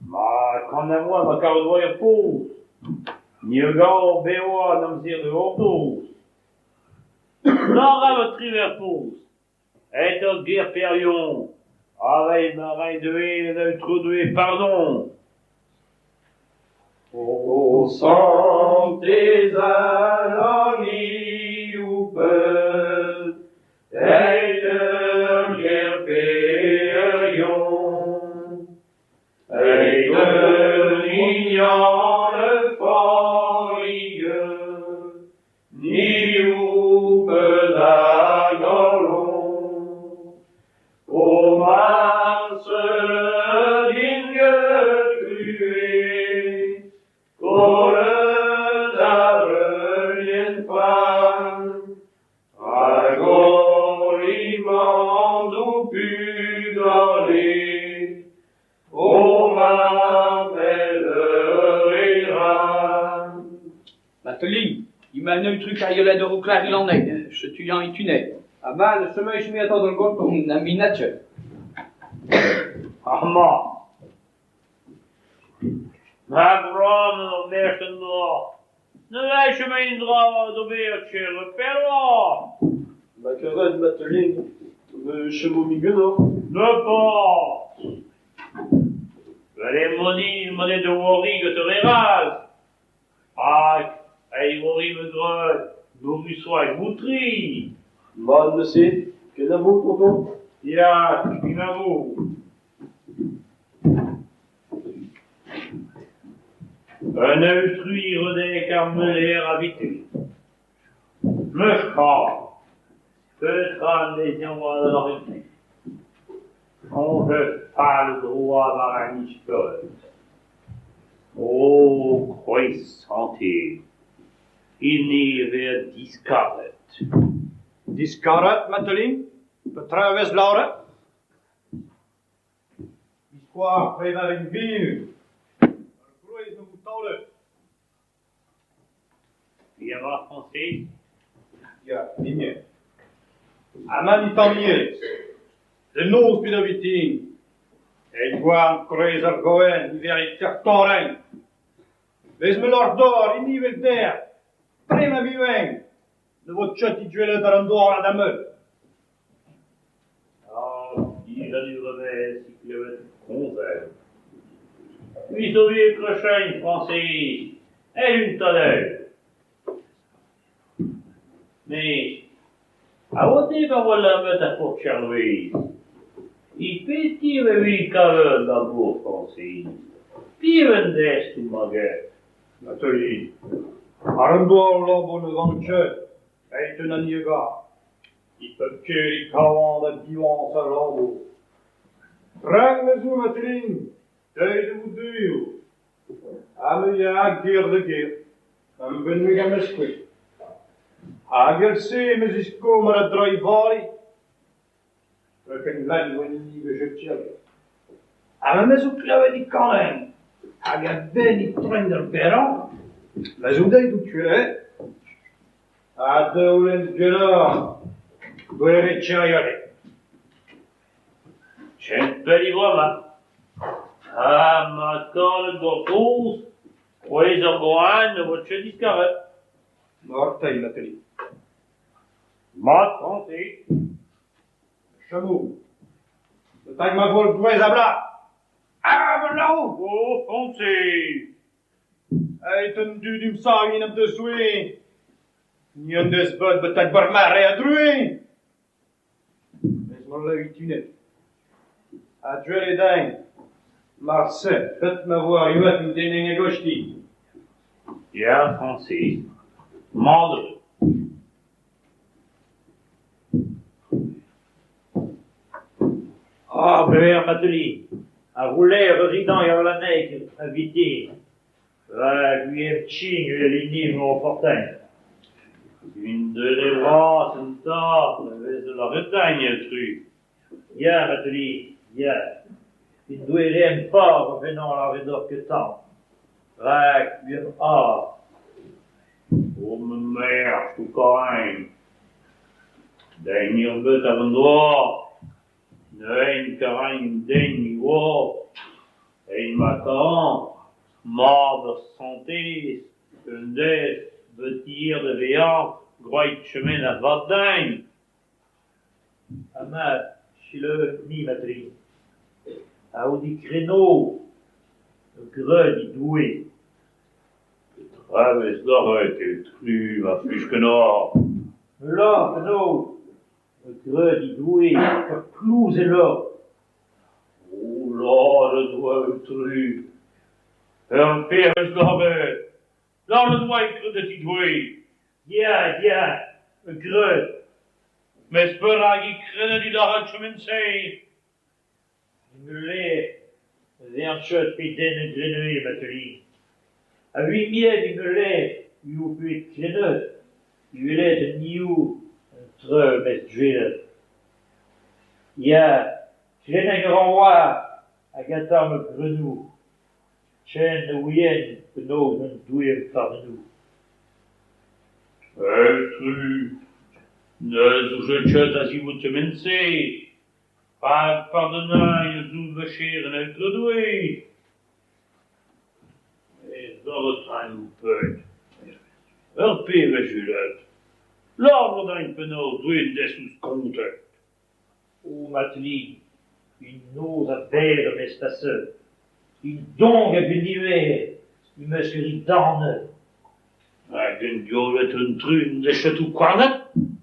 Ma kan a oa ma karout oa er poz. Ni a gav bevañ an amzer da gortoz. Nor a vo triwec'h poz. Aet ur ger Perion. Aveit ma ray Doue an Aotrou Doue pardon.
O santez Ann peus, eit ur ger Perion, eit un ignan forige, ni ou peus a galon, o marcel din grue, kolet ar eulien fall, hag olimant ho pugale, o ma pèlerin.
Matelin, il m'a un truc à yola de rouclar il en est. Je tu en itunet.
Ah man, se me mi attend le gorto.
Na minache.
Ar ma. Ma bram ur merchen mor. Ne lâche ma un dra d'ober tcher le perroa.
Ma karet Matelin, me chemo migenoc'h.
Ne pas. Vale moni monet de wori gant ur eraz. Hag, ei wori me greud, bourrusoa hag moutri.
Mat neuze, kenavo tonton.
Ya, kenavo. Un aotrou redek ar meuler a vitu. Meur c'har, petra anezhañ oa da lâret. Soñjet fall droad war an istor. O kroez santel, hini a vez diskaret.
Diskaret, Matelin, petra a vez lâret ? Biskoazh prenañ viñv. Ar groez a vo taolet.
Ya va Frañsez.
Ya, pignet. Amañ emañ ivez. Da noz pe da vintin. Eil gouarn kroez ar Goen, niver Kertoren. Bez ma lâr deoc'h hini evel dec'h. Trema vihan. Ne vo ket diduellet war an douar da meul.
Ah, plijadur a vez é klevet komzer. Ui zo bet krochein, Frañsez, eil un tadel. Met, a oa bet a oa lammet ar paotr Charlez. E pet ti e vez kavet labour, Frañsez. Piv en dez ho maget ?
Matelin, àr an douar labour ne vank ket, eit un aniega. E pep kêr e kavan da diwan a labour. Frank ma zo, Matelin, deuet e vo dezho. Ha me ya a gêr da gêr, am benveg am eus kuit. Hag evel-se em eus diskoulm a dra e vale. Ken glan oa hini bet Ha ma 'm eus klevet e kanenn hag a-benn e tren d'ar berrañ, ma zo deuet out kuit Ha daolenn ganeoc'h, gwelet Keriolet.
Ken pell e oa ma. Ha ma kanet gortoz, c'hwezh ar goañv ne vo ket diskaret.
Morteil, Matelin.
Mat, Frañsez.
Chameau. Betek ma vo gwez a-blas. Ah, ma laou !
O, Frañsez !
Aet an dud em sav en da Zoue. Ni an deus bet betek ur mare a druez. Mes ma laou Ha deuet eo din. Marse, bet ma vo arriet un den en e gosti.
Ya, Frañsez, mat eo. Ah, breur Matelin, ar rouler a rit-eñ er lanneg a vintin. Rak gwir tching evel hini emañ o fortañ. Un deuet bras un tad a vez lâret din, aotrou. Ya, Matelin, ya. Un doare par a vennan lâret deoc'h gantañ. Rak gwir a. O ma merc'h, ho karaint. Den ebet àr an douar n'hen karaint den 'oar evel ma karan mab ur santez en dez bet hir da vezañ graet kement a vad din. Ha mat, selaouit mui Matelin, a-c'houde kreno graet he Doue. Petra 'vez lâret aotrou mar plij ganeoc'h ? Me 'lâr penaos graet he Doue ur plouz e lor. O lâret 'oa aotrou ! Ur pezh 'c'heus lâret ! Lâret 'oa graet he Doue ! Ya, ya, graet ! Mes perak e kredet lâret kement-se ? En ul lec'h ne vern ket pet den a grene Matelin. A-vignenn en ul lec'h eo bet krennet gwelet an niv an traoù 'm eus gwelet. Ya, krenañ a ran c'hoazh hag atav me 'greno ken na ouien penaos emañ Doue em pardono. Aotrou, ne soñjit ket a-zivout kement-se rak pardonañ a zo micher an Aotrou Doue. Mes lâret a ran ho ped. Ur pezh 'm eus gwelet. Lâret din penaos Doue en deus ho skontet. O Matelin, un noz a-bezh am eus paseet, un donk hag un hir n'em eus ket graet tamm. Hag an diaouled an-dru n'o deus ket ho kouarnet ?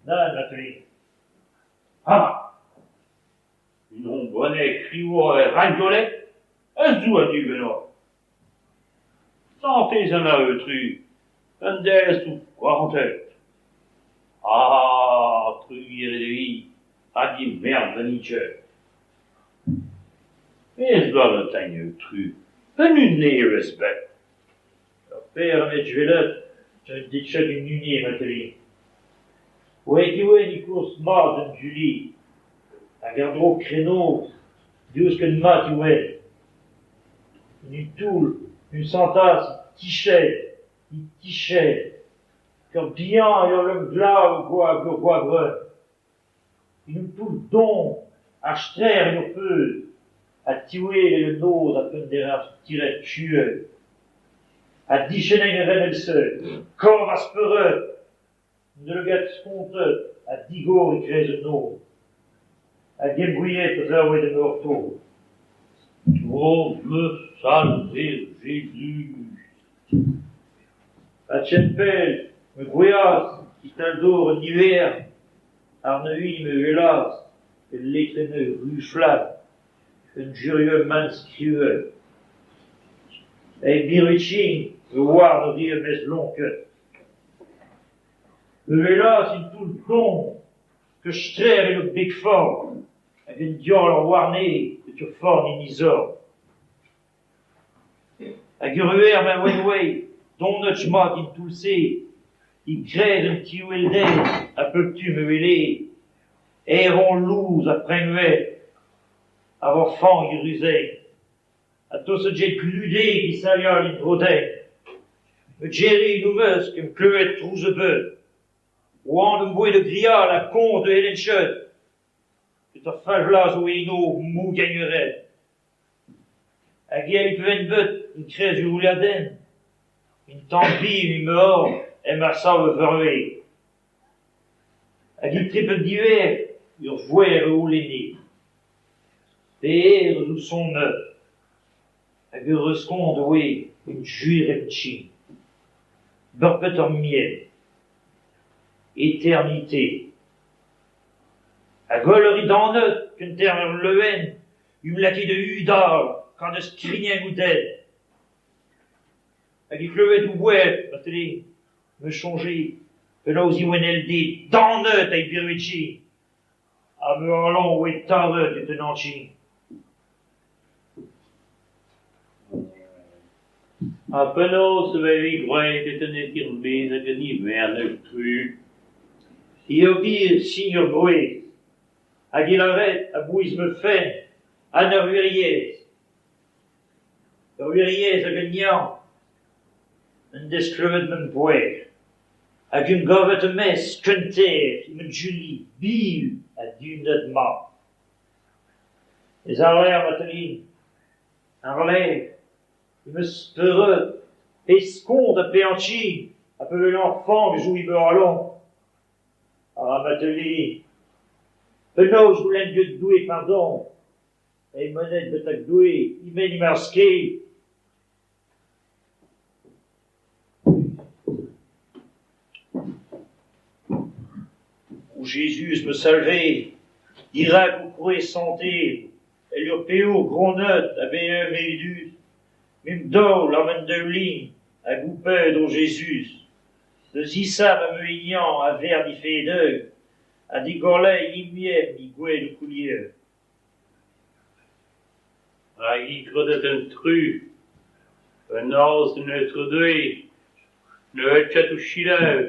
Nann Matelin. Ha ! Unan bennak skrivañ er Rentolet a zo a-du ganeoc'h. Santez Anna aotrou, en dez ho kwarantet. A ! Trugarez deoc'h ha d'ho merc'h venniget. Mes lârit din aotrou, un hunvre am eus bet. Ur pezh am eus gwelet n'en eo ket un hunvre Matelin. Aet e oan e-kourzh mat gant Julie hag àr-dro krenoz daoust ken mat e oan. En un taol em santas é tichel, é tichel, ker bihan eo ul loen glav ur goabrenn. En un toull don ar stêr en ur puñs ha diwezhat an noz a-benn dereiñ kuñv. Ha diskenn a ran evel-se, korf ha spered, un daoulagad spontet ha digor e-kreiz an noz. Hag eñ gouiet petra a oa da c'hortoz. O ma Salver Jezuz ! Ha kent pell me 'gouezhas e-tal dor an ivern àr-neuñv me 'welas ul letrenn ruz-flamm un gerioù mat skrivet. Evit birviken me 'oar ne rin 'met lonket. Me 'welas un toull don ur stêr en ur beg-forn hag un diaoul warni get ur forn en e zorn. Hag ur wech ma oan aet donet mat en toull-se e-kreiz an teñvalder a bep tu me 'wele aeron lous ha preñved àr ur fank e ruze ha tost get kludeg é sailhal en-dro dezhe. Met Jerry en o mesk hep klevet trouz ebet. C'hoant am boa da grial ha komz ne c'hellen ket. Met ar fall-blaz a oa eno o mougañ ma red. Hag èl pa vefen bet e-kreiz ur houliadenn, un tamm bihan em c'horf en em sav a-hervez. Hag etre pep diwezh ur vouezh a c'houlenne : Pelec'h ez on-me ? Hag ur respont a oa un gwir hepken. Bepred ar memes. Eternite. Ha gwell a rit anaout kenterc'h ul loen em lakae da yudal gant ur skrigneg ouzhpenn. Hag é klevet o vouezh marteze me 'soñje penaos e oan èl-se daonet evit birviken ha ma alan a oa tavet get an anken.
Ha penaos e vez graet get an er-maez ag an ivern aotrou ?
Peogwir sin ur groaz hag e lâret a-bouez ma fenn ha ur wirionez. Ur wirionez hag un neñv en deus klevet ma mouezh.
Hag en em gavet em eus kentoc'h e-men Julie biv ha dihunet mat. Mes àr-lerc'h Matelin, àr-lerc'h em eus speret pezh kont ha peñchi a pa welan fank zo e ma c'halon. A Matelin, penaos goulenn get Doue pardon evit monet betek Doue e-men emañ ar sked ? O Jezuz ma Salver, dirak ho kroaz santel, èl ur peoc'h gronnet ha bezañ mezhus, me 'n em daol àr man daoulin hag ho ped, o Jezuz, da zisav ma enev a vern he fedenn ha d'he goleiñ hinienn e gwad ho koulier.
Hag hi kredet en tru, penaos an Aotrou Doue ne ket ho selaou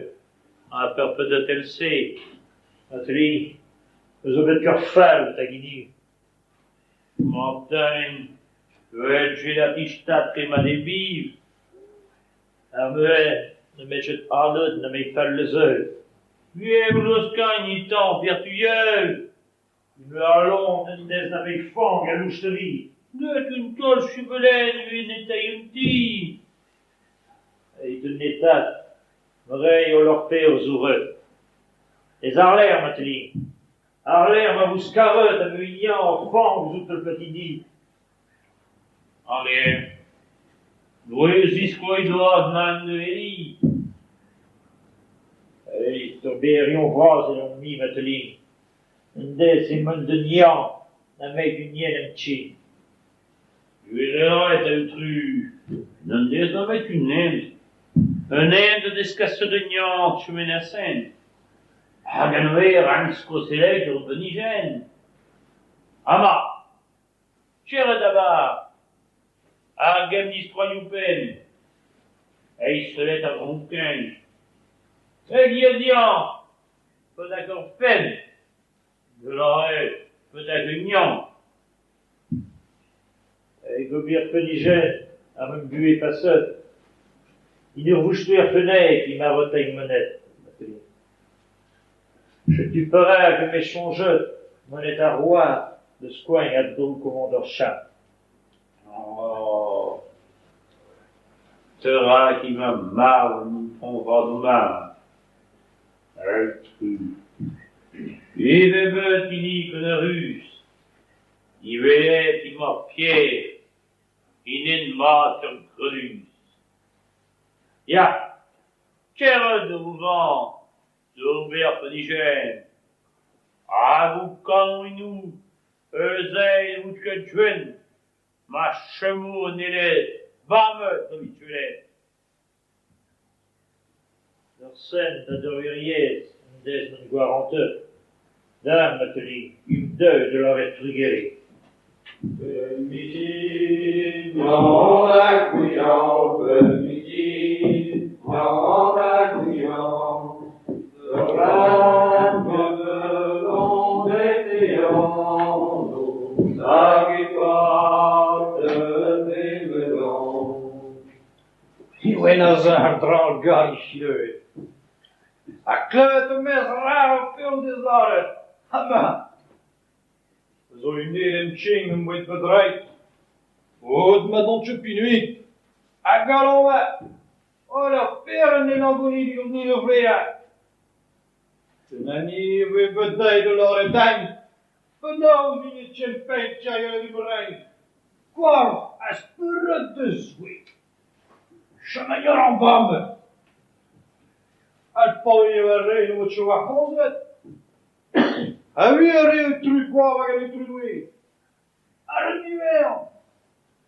a p'er pedet èl-se. Matelin, me zo bet ur fall betek hiniv. Mab-den, mat eo biv. Ar muiañ n'em eus ket anvet nemet fall lizher. Ma c'halon n'en deus nemet fank ha loustoni. Evit un netaat, me 'ray holl ar pezh zo ret. Mes àr-lerc'h Matelin, àr-lerc'h ma vo skaret ma enev ar fank zo tolpet enni. Ur vras evidon-me Matelin, un deiz emaon da niañ nemet un yen em chin. Evit ober pinijenn àr ma buhez paset, en ur voustroiñ ar fenestr emañ ret monet Matelin. Setu perak em eus soñjet monet arc'hoazh da skoiñ àr dor Komañdor Chap. Perak emañ marv an itron Vadomarn ? Aotrou, Evet hini konarus, diwezhat emañ Pierre, un den mat ha gredus. Ya, kerzhet da Vouvant d'ober pinijenn, hag ho kanoùennoù eus-se ne vo ket gwenn ma chomo an aelez bamet evit sellet.
Ur sent hag ur werc'hez en deus ma gwarantet. Dam Matelin, int deuet da lâret trugarez.
Bep mintin, Yann ha Gwion, bep mintin, Yann ha Gwion, Ur hag e
An dra gaer Ha klevet em eus razh ar pezh en deus lâret. Hama ! Zo un ael em c'hichen em boa bet Paotr ma n'on ket pinvidik. A galon vat ! Holl ar peoc'h en Un hini e voe bet dezhi da lâret din penaos int e Breizh. Korf ha spered da Zoue. Chom a ran bamet. Ha paeañ a rin war komzet. Ha wir eo aotrou Koad hag an aotrou Doue. Ar an diwezhañ.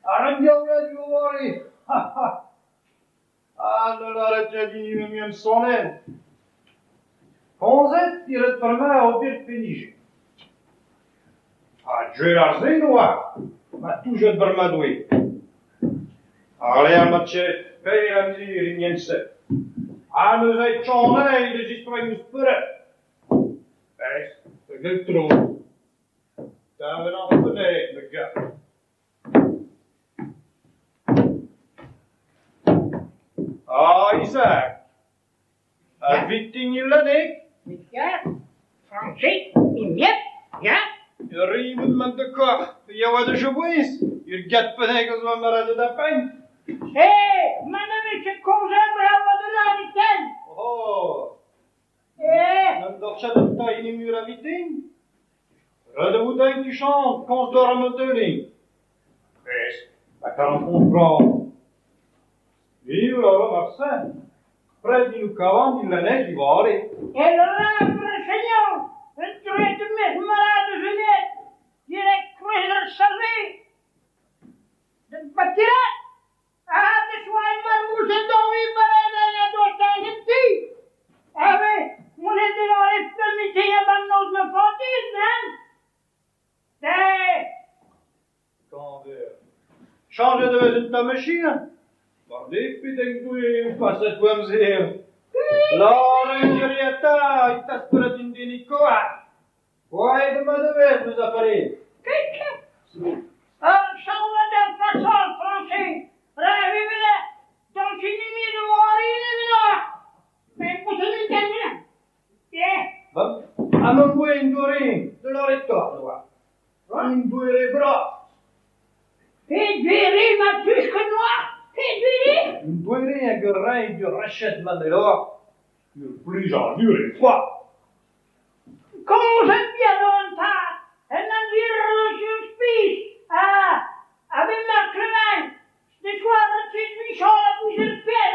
Ar an diaouled eo 'oare. Ha ha ! Ha da lâret din eo em sonenn. Komzet e ret bremañ ober pinijenn. Ha gwell ar se oa ma toujet bremañ Doue. Àr-lerc'h ma pell amzer en hent-se. Ha neuze e chomit da zistroiñ ho spered. Bez, da gaout tro. Tavet an fenestr, ma gars. Ah, Isaac ! A vitin il laneg?
Ya, Frañsez, imiet, ya.
Ur mat de kor, ya oa de jobouez, ur gad peneg eus oa mara de da pain.
Eh, ma ne vez komz bravo de la vitin.
Oh.
Eh.
N'am dorchat an ta in mur a vitin. Re de voudin tu chante, komz d'or am teuli. Pes, ma karan bran. Vive la Marcel. Près du kavan il la neige va aller.
El ra senhor, entre mes malade Juliette, direct cruiser salvé. De batirat. Ah, de soin marmousse dormi parada ya dosta gente. Ave, monet de la permiti ya bannos me fatis, nan. De.
Candeur. Change de une ta machine. Bardé peden doué passet wamzer. La rengeriata, il t'aspera d'indinikoa. Ouais, de madevez nous apparaît.
Un change de façon français. Ravivez dans une de Mais pour ce Yeah.
Bon, a mon boué une dorée, de l'oreille noir. Une bouée bras.
Et du ma plus que noir. Et du
Une bouée hag ur rein du rachet manelor. Ur plij an ur e foa.
Komz bien longtemps. En an dir suspis. Ah, avec ma crevin. De soir, tu lui la bouche de pied,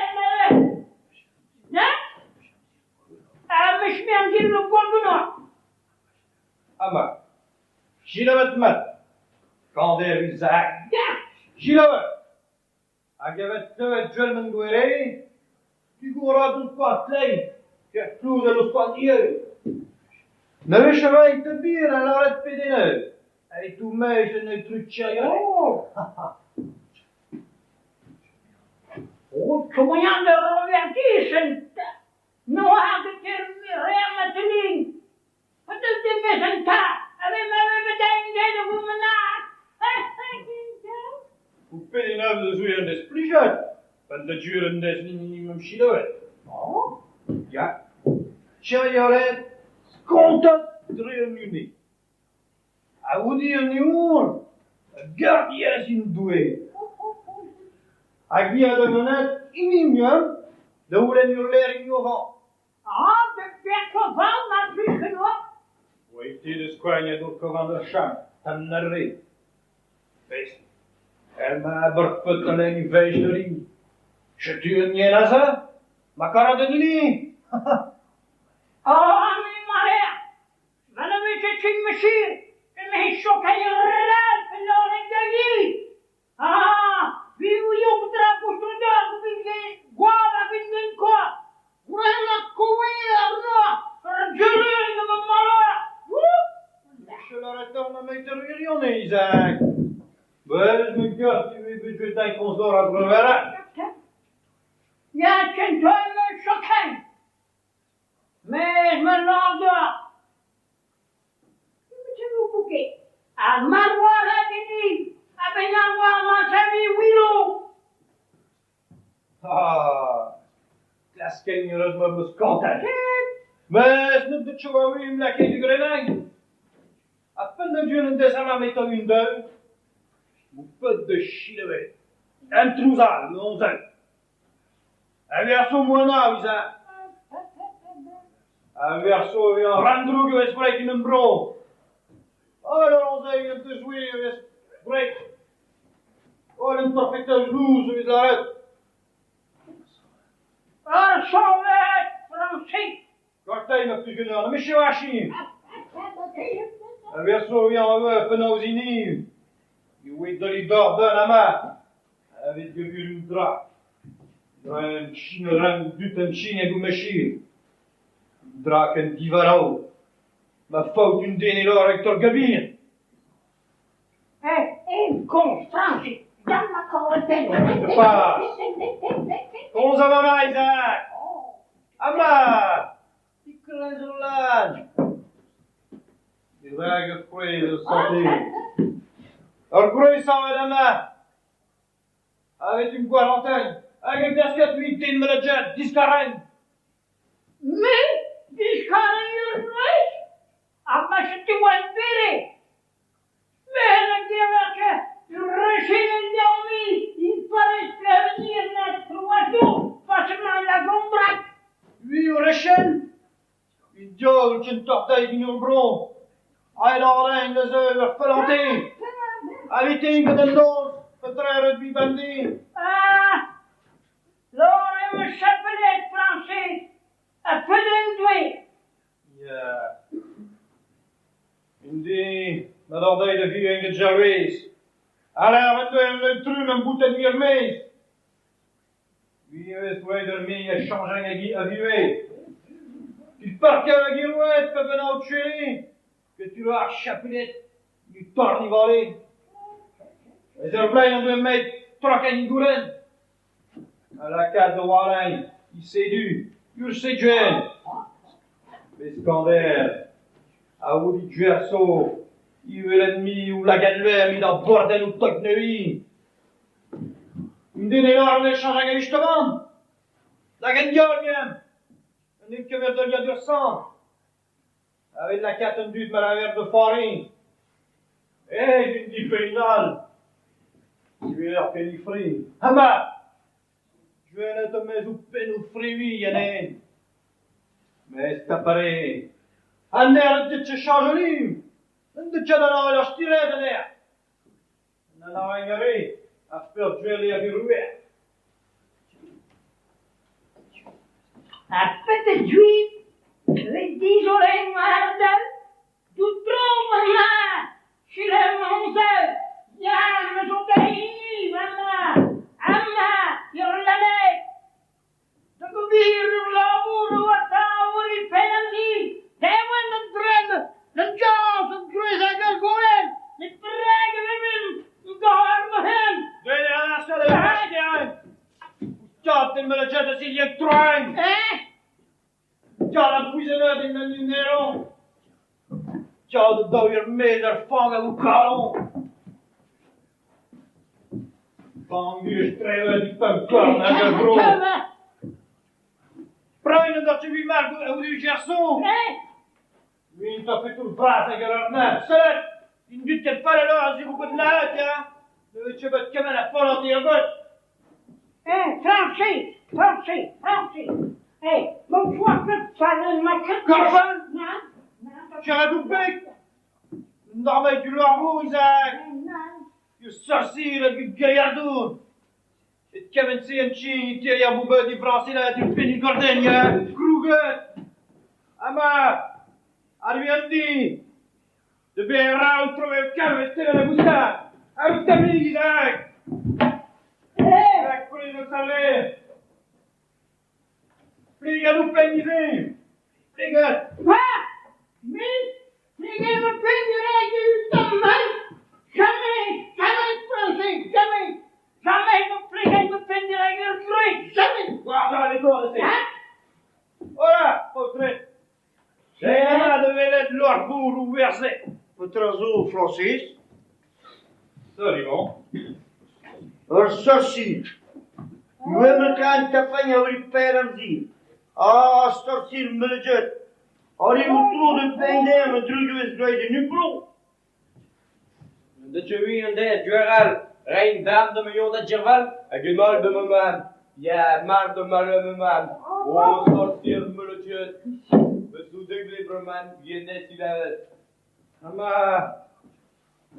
Hein? Ah, mais je m'en dir le bon noir.
Ama. Gilavet mat. Kander Isaac.
Ya.
Gilavet. Hag evet tevet jel gwere. Tu goura tout pas tlei. Ker plouz al oz dieu. Ne vech a te bir a laret pedeneu. Ai tout mej en el truc tcherion.
Oh. Oh, moyen de revertir, no hag ter reamatelin. Wat is de mesenta? Ave ma de de woumena.
Ou pedeneu de zouer an des plijet. Pan de djur an des minimum chiloet.
Oh.
Ya. Tcheriolet, skontat dre an une. A oudi an iour, gardias in doué. Hag vi a de menet inimium, de oulen ur l'air ignorant.
Ah, de perkovan ma plus que noir.
Oa te de skoagn a do kovan ur cham, tam narre. Bes, el ma aborpet an en veich de ri. Chetu un nien aza, ma kara de nili.
Ah, mi marea. Ma ne vech et une machine. Me chokay ral pe de vi. Ah, vi yo tra postunda vi guava vin ko. Urela kowe arno. Rjuru de mala.
Je leur attends ma meter Isaac. Bes me gart tu ve bet un consort a brevera.
Ya kentoy me chokay. Mais me l'endort. Bouquet. A marwa ratini. A benarwa ma willow.
Ah, klasken ur ma meus kantal. Mes neus de chowa im lakay du grenag. A pen de djun an des ama metan un deu. Ou pet de chilevet. Un trouzal, non zel. A verso moana, isa. A verso e an randroug eus breik in un bro. Oh, la on un te jouer eus breik. Oh, un perfecta louz eus la
Ah, sauvet, français.
Gortay ma plus geneur, mais chez Wachi. A verso e an e penaozini. Oe doli d'or ama. Avec gevur un dra. Dra un chin ran dut un chin hag o machir. Dra ken divarao. Ma faute un den elor hag gabir.
Eh, eh, con, français. Dan ma korten.
Pas. Komz a mama, Isaac. Ama. Ikren zo lan. Isaac ur kouez eus santé. Ur kouez savet ama. Avec une quarantaine. Hag un daskat ui den malajad, diskaren.
Me, diskar ur wech, ha ma setu oan bere. Me la guerre Rechel dormi, il fallait prévenir notre oiseau, forcément la gombrac.
Oui, Rachel. Il diaoul ken tortail gin ur bron. Aet ar lein da zeu ur falante. Avete gant an noz, petra ur bibande.
Ah, lor eo ur chapelet, Frañsez, ha pedenn doue.
Ya. Un deiz, ma dordail da vuhez gant Gervais. Alar en doa un trumm am boutet mui er-maez. Mui eus oa d'ur me a chañjañ a vuhez. Il parka hag erouet pa benn aotchele, que tu ar chapelet du torn vale. Ez ur blaen an doa met trokañ goulenn. A lakaat da warlein, i sedu, ur seduen. Beskander, a oudi djerso, i welet mi ou lagad luer mi d'ar borden ou tok neui. Un den e lâr ne chañj hag a Lagad diaoul mien. Un den kemer da liadur sang. Avec lakaat un dud ma laver de foarin. Eh, d'un difeinal. Tuer penifri. Hama! Gwelet am eus ou pennoù friwi anezhe. Mes tapare. An aer an dud chañj oliv. An dud ket an ar stired an aer. An ar re, ar peur duel a virouer.
Ar pet juiv, le dizolen war tout tro ma, chilem onzel, ya, me zo dei, amma, amma, ur Da gobir ur labour o taour i penaldi, dewen an dren, an jazz, an gwez hag ar goen, ne breg e vemim, gar ma hen.
Deuet ar ar da vac'h Tad den me jet a silien troen.
Eh?
Tad an pouizennet en an numeron. Tad daou ur mez ar fang hag o kalon. Bangus trevet di pemp korn hag ar vro. Praen an d'ar marg ou du gerson.
Eh?
Lui, t'a fait tout le bras hag ar arnab. Sellet! Une dut ket fall alors a zirou got la ya. Ne vet bet kement a fall an got.
Eh, Frañsez, Frañsez, Frañsez. Eh, mon choix ket fall ma ket.
Korfal?
Na, na.
Cher bek. Normal du largo, Isaac.
Na.
You sorcier hag u gaillardoun. Et kement se an chi terrier boubet di frañsez la du penny gorden ya. Krouget. Ama. Arvi an di. De ben ra trove kalvet tel la gousta. Ar tamig, Isaac.
Eh,
La coulée de salver. Plig à nous péniser. Plig
ah, mais, mais me pennerai du tamal. Jamais, jamais, Frañsez, jamais. Jamais me pligai me pennerai ur groe, jamais.
War les tours de
Hein?
Voilà, paotred. J'ai de velet l'orbour ou versé.
Petra zo, Francis?
Salut, bon.
Ur sorcier. Uem kan tafañ a ur per an zi. Ah, sorcier melejet. Ar eo tro de peiner me drugez groet de nupro.
De tui an de dueral, rein dam de me da djerval, hag un mal de ma mam. Ya, mar de mal me mam. O, sorcier melejet. Me zo degle breman, yenez il a
Ama.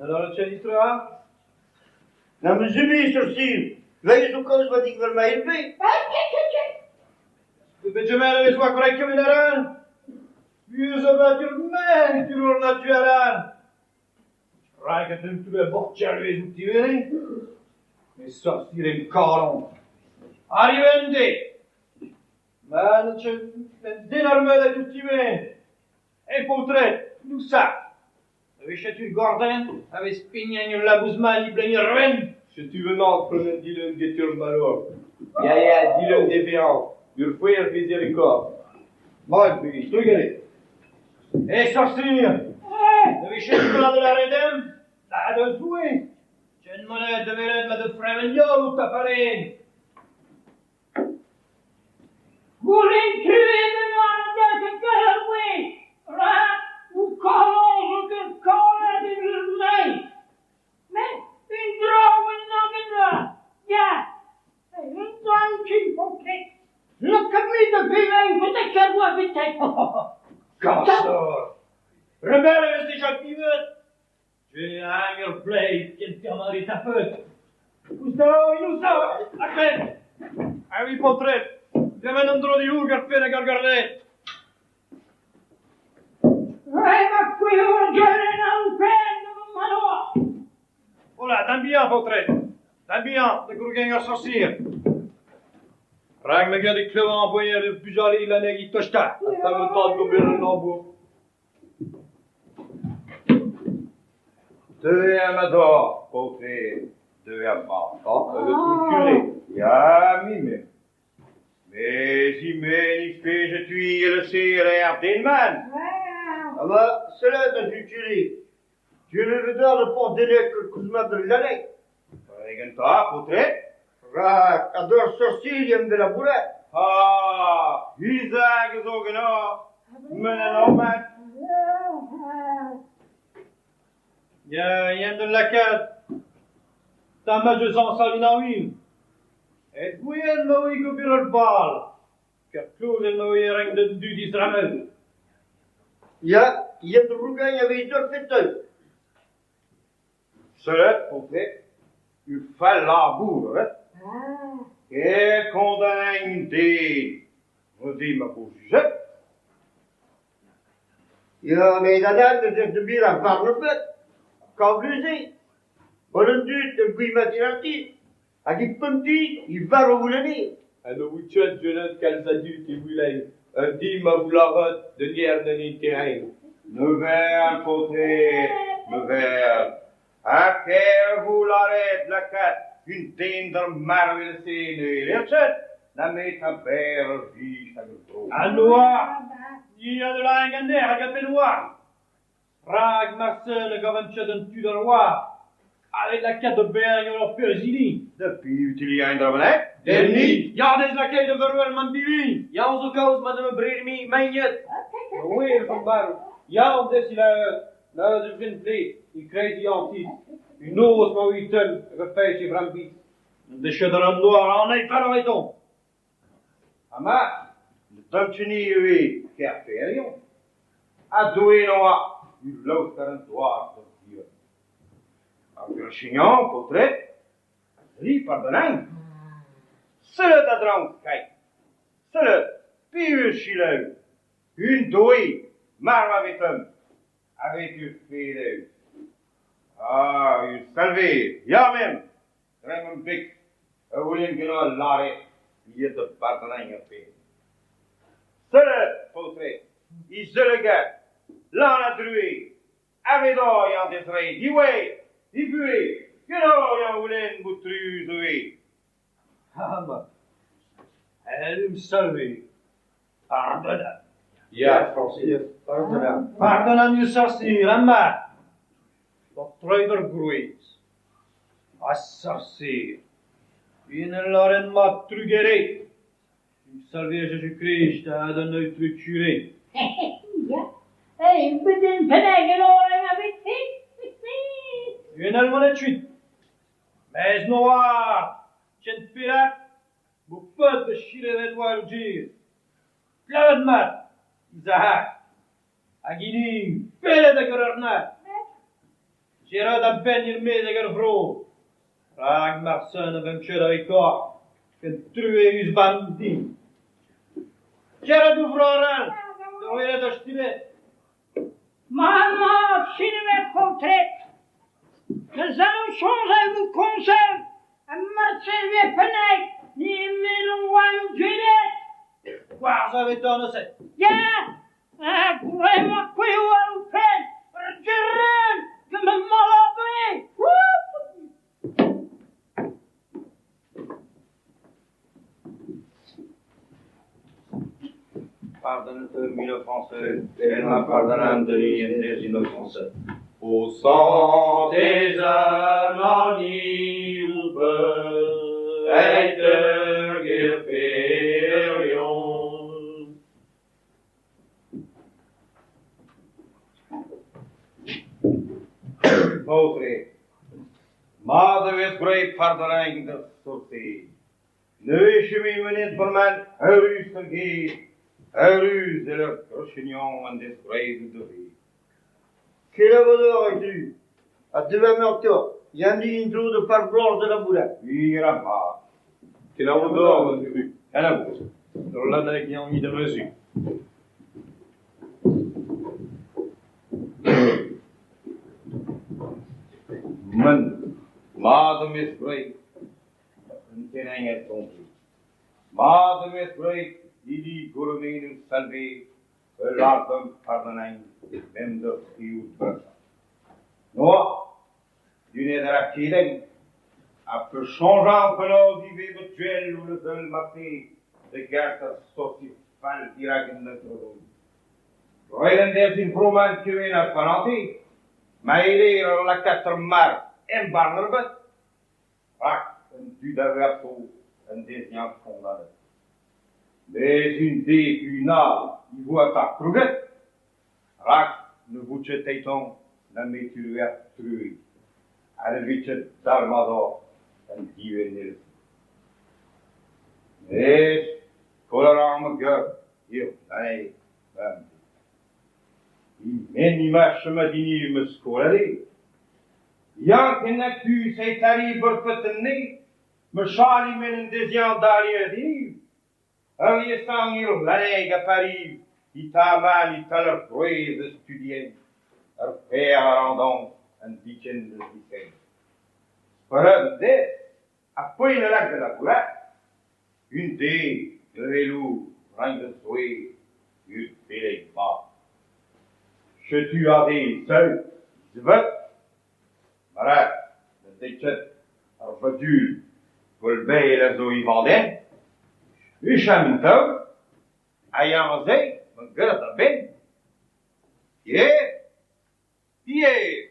Alors, le tien histoire?
Na me zumi, sorcier. Veil zo kaoz wat ik ver ma elbe.
Ah, tche, tche, tche.
De Benjamin avait soit correct comme une aran. Vieux abattu men, tu l'as naturel. Raik a tu le bortier lui ou tivere. Mais sorcier en caron. Arrivende. Man, den ar meud a tout tivere. E paotred, nous ça. Avait chetu gorden, avait spignan ul labouzman i blein ren.
Setu venant prenet dilen get ur malor. Ya, ya, dilen devean. Ur fouer miséricorde.
Bon, puis, trugale. E sorcier,
Eh,
avait chetu blanc de la redem, la de zoué. Chen monet de velet ma de fremen ou taparen.
Goulen truez me Kerwe, rak ho kalon zo ken kalet evel me. Met un dra bennak en doa, ya, un dra ken paotred. Lakaet-me da vevañ betek ar bloaz betek.
Kastor! Rebel e vez dija pivet! Je hag ur bleiz kent ur mare tapet. Ouzh daou, ouzh daou, a-grenn! Ah oui, paotred, tremen an dro dioù ar penn hag ar garned.
Ma kouezho ar geulenn an penn ma noa.
Hola, d'an bihan, paotred! D'an bihan, da grougenn ur sorsier. Rak me gant e klevan ar boer eus bugale lannegi tostañ.
Ha savet d'ober un labour.
Deuet eo ma dor, paotred, deuet eo mat, hag ur kure. Ya, me. Mez ime ni feje tui el-se er den-man.
Ah bah, sellet, a kure. Tu le vedeur de port delek kouzmat de lanneg.
Gentañ, paotred.
Rak a deur sorcilien de la boulette.
Ah, hizag zo ganeoc'h, men an ormat.
Ya, yen da lakaat. Tamm eus añsal in Et gouien ma oe gober ur bal. Ker klozenn ma oe renk d'an dud disramel.
Ya, yen rougañ a vez deur feteu.
Sellet, paotred, ur fall labour, eh? E kondañ den. Neuze ma vo jet.
Ya, met adal ne deus de bir ar varnebet. Kablus eo. Holl an dud ur gwir mat Hag e pemp i varv oulenne.
Ha no vout ket gwelet kalz a dud e Goulen. Un di ma vo lâret d'un yer d'an terrain.
Neuvel, paotred, neuvel. Ha ker vo lâret lakaat un den d'ar marv evel-se ne ket na met a ber ur vich hag ur dro.
An noar, ni a de laeng an ner hag a pennoar. Rak Marcel a gavan ket an tu d'al oar. Avec lakaat da berg ur perzhidi.
Da piv utiliañ dra bennak?
Denni!
Ya, des lakaet da vervel man bivi.
Ya, zo kaoz madame Brermi, magnet. Oui, van bar. Ya, on des il a na de vin vle, i kreiz i anti. Un noz ma oe teun, hag a feich e vrambi.
De chet an noar an ei fall eton.
Ha ma, ne dampteni ivez ker ferion. Ha doue noa, ul laosk ar an doar da vir. Ar ur chignon, paotred, ri pardonagn. Sellet a draoñ kai. Sellet, piv chileù. Un doe, marv a vetum. Avec ur feleu. Ah, ur salve, ya mem. Drem an bek, a oulen gant al lare, yet da pardonagn ar pe. Sellet, paotred, i zeulega, lan a drue, Avec an desre, diwe, i bue, gant an oulen bout tru zoe.
Ha ma. El salve. Pardona.
Ya, Francis, pardona.
Pardon an sorcier, amma. Da treid ar grouez. A sorcier. Un el laren ma trugere. Un salve Jésus-Christ a da neut trucure.
Ya. Hey, beden peneg en oren a vit
Un el monet chuit. Mez noar. Chen pirat. Bo peut de chilevet war o dir. Klavet mat. Isahak. Hag hini, pelet hag ur arnad. Gerard a ben ir mez hag ur vro. Rag Marcel a vem ket a kor. Ken true eus ban din. Gerard o vro aral. Da welet ar stilet.
Maman, sineme paotred. Nous allons changer vous conseil. A Marcel ve peneg, ni melon oa o gwelet.
Gwarz a vet an oset.
Ya, a gwrema kweo ar o pen. Ur geren, gant ma malade. Woup!
Pardonne-te, mille Français, et ma pardonne de des inoffensés.
Au sang des âmes en oube, et
paotred. Mat e vez graet pardonañ d'ar sorser. Neuze e vez mennet bremañ eürus ar gêr, eürus evel ur grochignon en deus graet o doare.
Kenavo deoc'h, aotrou, ha deomp ganeoc'h, Yannig en-dro da Park Bras da labourat.
Gwir ha mat.
Kenavo deoc'h, aotrou.
Kenavo.
Ul lanneg eo hini da va zu.
Man, mat am eus graet. Un tennañ a soñj. Mat am eus graet hini gourmezoù Salver ul lâr-deomp pardonañ bemdez trioù bremañ. Noa, dunet a ra kelenn ha peursoñjal penaos ivez vo gwell o lezel marteze da gas ar sorser fall dirak an aotrou. Roet en deus din bremañ kement a volontez ma heller lakaat ur marv embann ebet rak an dud a verzo en deus-eñ kondaonet. Met un deiz pe un all e vo atav krouget rak ne vo ket evitañ nemet ur truez ha ne vez ket dalc'hmat an diwezh. Met koll a ran ma geurt hiziv anezhi bemdez. E-men emañ chomet hini ma skolaer ? Yann ken seitari berped anezhi ma chal e-men en deus-eñ daleet hiziv. Ur liesañ eo lanneg ha Pariz e tamal e-tal ur groaz a studien ur paeañ a ran dezhañ an biken eus biken. Spered an deiz ha poent a lak da labourat. Un deiz e welo reiñ da Zoue ur beleg mat. Setu aze seul dizevet Perak ne deu ket ar vadul gwall bell a zo e vandenn ? Huchal un taol ha eñ aze ma gwelet a-benn. Pierre ! Pierre !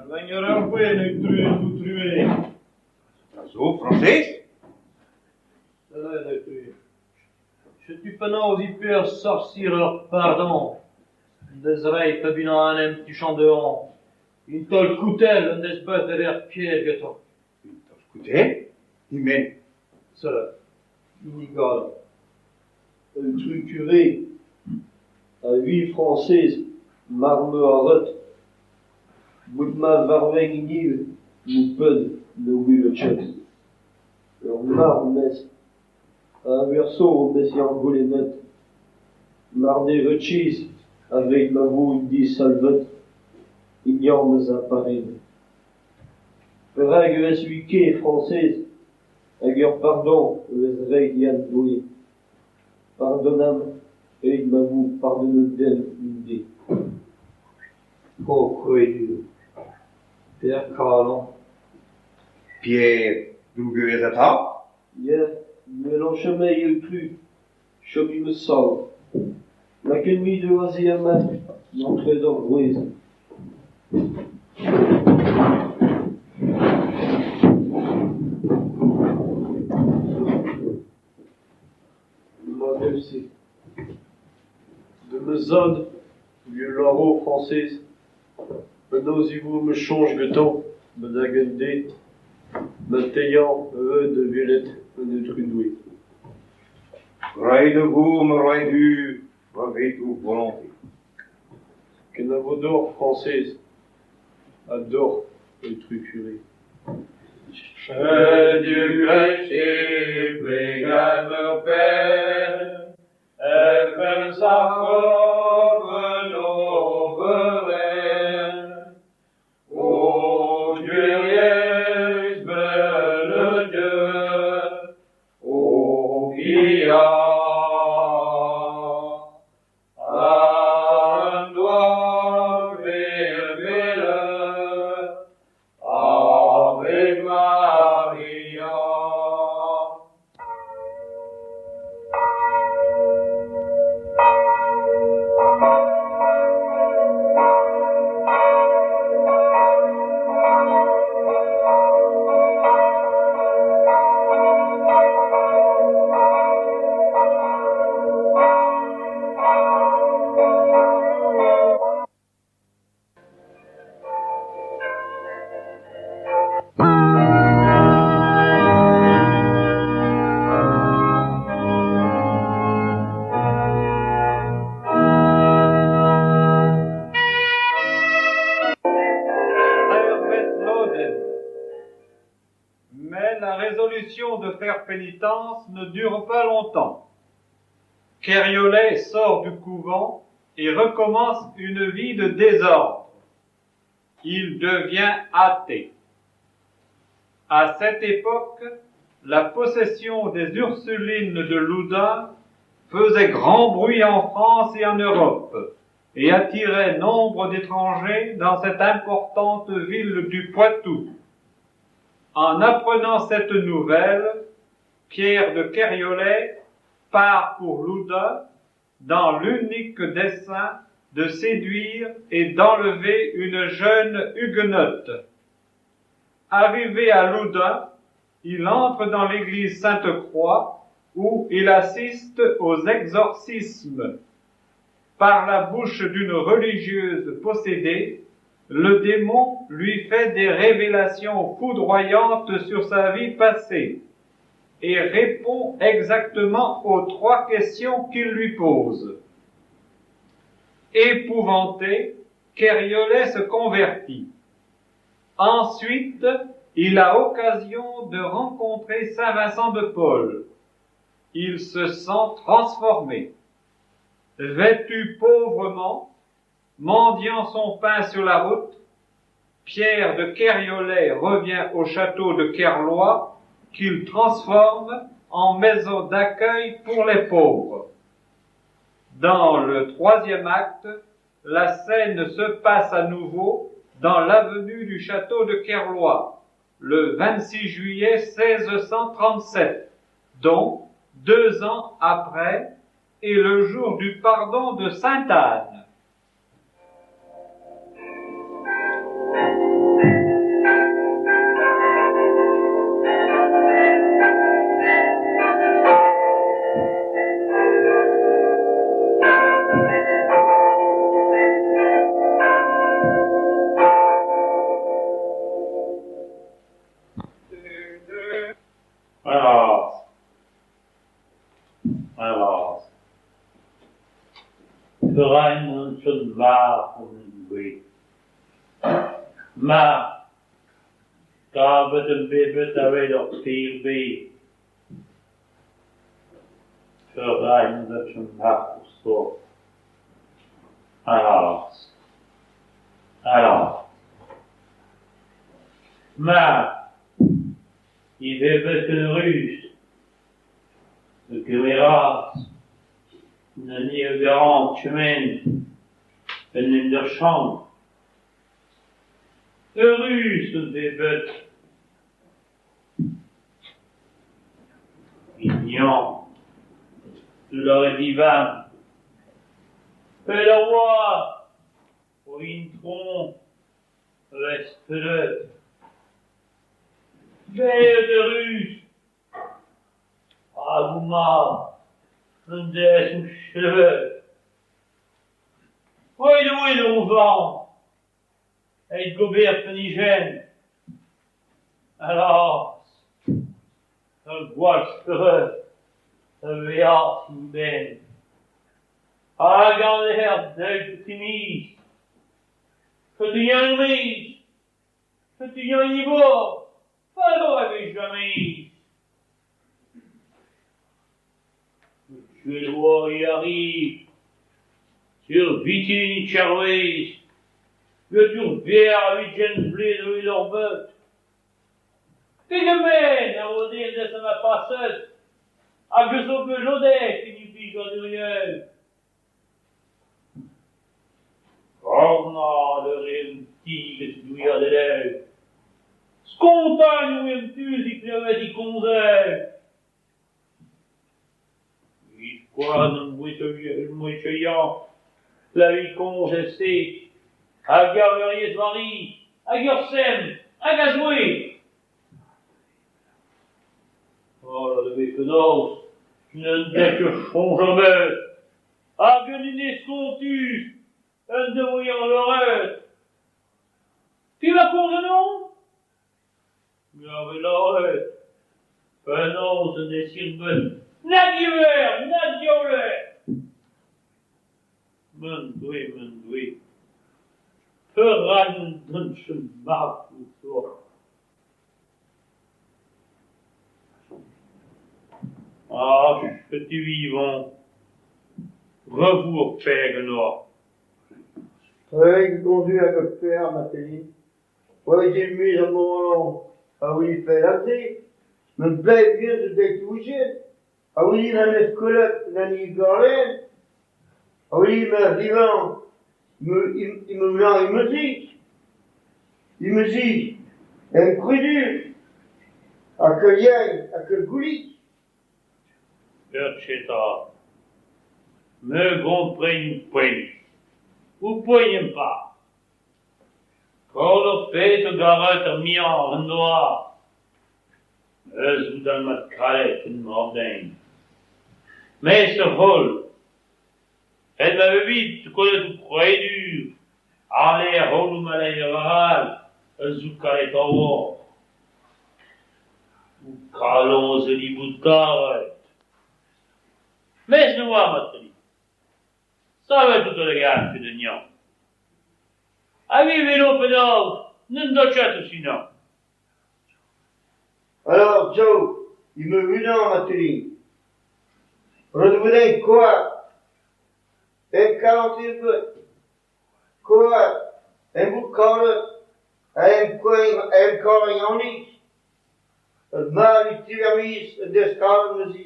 Hag ur poent, aotrou, ho truez.
A zo, Frañsez ?
Aotrou, setu penaos e teu ar sorser ur pardon en deus roet pep unan ac'hanomp tuchant dezhañ. Un taol koutell en deus bet e-lec'h Pierre gantañ.
Un taol koutell ? E-men ?
Seul, hini gall.
Aotrou kure, ha c'hwi Frañsez, mar ma c'harit, bout ma varvin hiziv, m'ho ped, na ouelit ket. Ur marv am eus, ha a-werso am eus er goulennet. Mar d'eo rekis evit ma vo un deiz salvet, e yan neuze da Bariz. Perak e vez-hu ker, Frañsez, hag ur pardon e vez graet en anv Doue. Pardon evit ma vo pardonet dimp un deiz.
O krouadur, pelec'h kalon ?
Pierre, drouk e vez atav ?
Ya, ne c'hellan chom aotrou, chom em sav. Lakaet mui da azezañ amañ gant treid ar groaz. Mat eo se. Da ma zad me a lâro Frañsez penaos e vo ma soñj gantañ betek un deiz ma teuio ivez da welet an Aotrou Doue.
Graet e vo ma rit-hu hervez ho polontez.
Kenavo deoc'h Frañsez ha deoc'h aotrou kure.
Setu kleñved plegañ ur penn er penn-sakr un oberenn. O Gwiriez benniget, o Ia An douar mil-mil Ave Maria. pénitence ne dure pas longtemps. Keriolet sort du couvent et recommence une vie de désordre. Il devient athée. À cette époque, la possession des Ursulines de Loudun faisait grand bruit en France et en Europe et attirait nombre d'étrangers dans cette importante ville du Poitou. En apprenant cette nouvelle, Pierre de Keriolet part pour Loudun dans l'unique dessein de séduire et d'enlever une jeune huguenote. Arrivé à Loudun, il entre dans l'église Sainte-Croix où il assiste aux exorcismes. Par la bouche d'une religieuse possédée, le démon lui fait des révélations foudroyantes sur sa vie passée et répond exactement aux trois questions qu'il lui pose. Épouvanté, Keriolet se convertit. Ensuite, il a occasion de rencontrer saint Vincent de Paul. Il se sent transformé. Vêtu pauvrement, mendiant son pain sur la route, Pierre de Keriolet revient au château de Kerlois qu'il transforme en maison d'accueil pour les pauvres. Dans le troisième acte, la scène se passe à nouveau dans l'avenue du château de Kerlois, le 26 juillet 1637, dont 2 ans après, est le jour du pardon de Sainte-Anne.
Ma, kavet en bebet a wel ur pir be. Peurraen dat chom mar so. Alors. Alors. Ma, i bebet un ruz, e kemeraz, na ni e garant chemen, en en ur champ. Eurus un bebet. Mignon, de leur divan. Et la roi, au intron, reste-le. Veille de russe, Agouma, un des ou cheveux. Oui, oui, au vent. Et Gobert Penigène. Alors, un gwall un veat ben. Hag an her deut timis. Setu yan miz. Setu yan ibo. Fado a jamais. Le y arrive. Sur Vitin Charwez. Le tour vert a huit blé de leur bœuf. Phénomène, à rodé de sa ma passeuse. A que son peu jaudet, signifie Gondriel. Orna de rem tigre douilla de l'œil. Scontagne ou em tu y pleuvait y conzel. Il quoi non mouicheyant, la vie con je sais. Hag ar veriez Mari, hag ur sem, hag a zoe. Oh, la de penaos, n'en dek ur chonj an bet. Hag un ine skontus, un devoyant lorette. Tu vas konz non? Gave lorette. Penaos un desir ben. Na diver, na diaouler. Men doue, men doue. Peurran d'un mark ou so. Ah, setu Yvon, revoù ur peg ganeoc'h.
Treg gondu hag ur per marteze. Oa dit mui amañ a oa pell aze. Ma bleiz vihan zo deuet ouzhin. A oa ma 'meus kollet an hini gorren. A oa ma rivañ emañ ma zi. E ma zi em krudu hag ul yay hag ur gouli.
Petra 'ta ? Me 'gompren poent. Ho poent em pa. Kaout hoc'h pezh a garet ar muiañ war an douar. Eus out dalc'hmat kalet en mab-den. Mes ur c'holl. Ret ma vevit kollet ho predur àr-lerc'h holl ho maleur arall a zo kalet a-walc'h. Ho kalon zo dit bout karet. Mes me 'oar marteze. Savet out da gas tud anezhañ. Ha me 'welo penaos n'en do ket o sinañ.
Alors Joe, emañ unan marteze. Ret e vo din koad, hep karantez ebet, koad, hep bout karet, hep hep karet Yannig. Ur mab e teu er-maez en deus karet ma zi.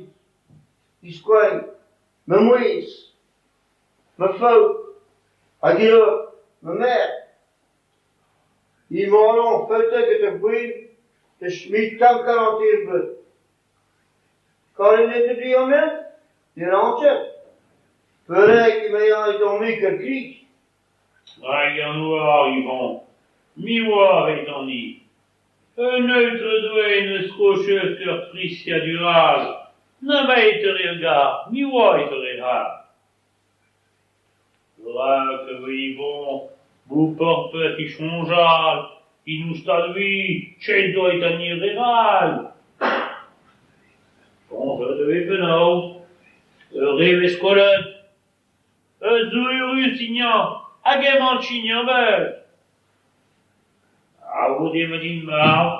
Biskoazh, ma mouezh, ma faotr, hag eo ma merc'h. Emañ amañ faoutet get ar gwin n'eus mui tamm karantez ebet. Karet eo bet amañ ? Ne lâran ket. Perak emañ evidon-me ken kriz ?
Hag eñ 'oar Yvon, me 'oar evidon-me. Un Aotrou Doue en deus kochet ur plijadur all, nemet ar re a gar, me 'oar ar re c'har. Perak e vo Yvon bout bepred é soñjal en ho stad-c'hwi kentoc'h eget hini ar re all ? Soñjal e vez penaos ur re 'vez kollet a zo eürus dija hag emañ o sinañ bet. A-c'houde ma int marv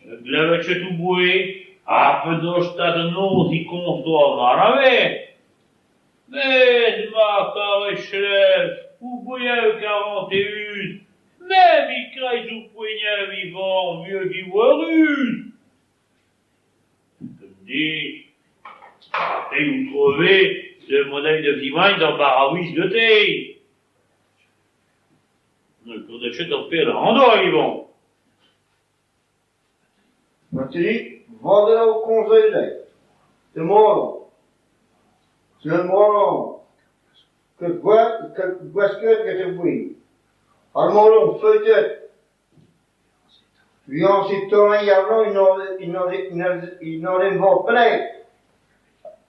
ne glevet ket o mouezh ha pa dosta d'an noz e komz deoc'h meur a wech. Met mar karet selaou ho gwirioù karantezus memes e-kreiz ho poanioù Yvon viot eürus. Un deiz marteze ho tro ivez da vont da vevañ d'ar baradoz gante. Ne gomzit ket ur pennad ac'hanoc'h Yvon.
Marteze mat eo komz evel-se. Te moarvat. Te moarvat ket gwasket get ar gwin. Ar mor feutet.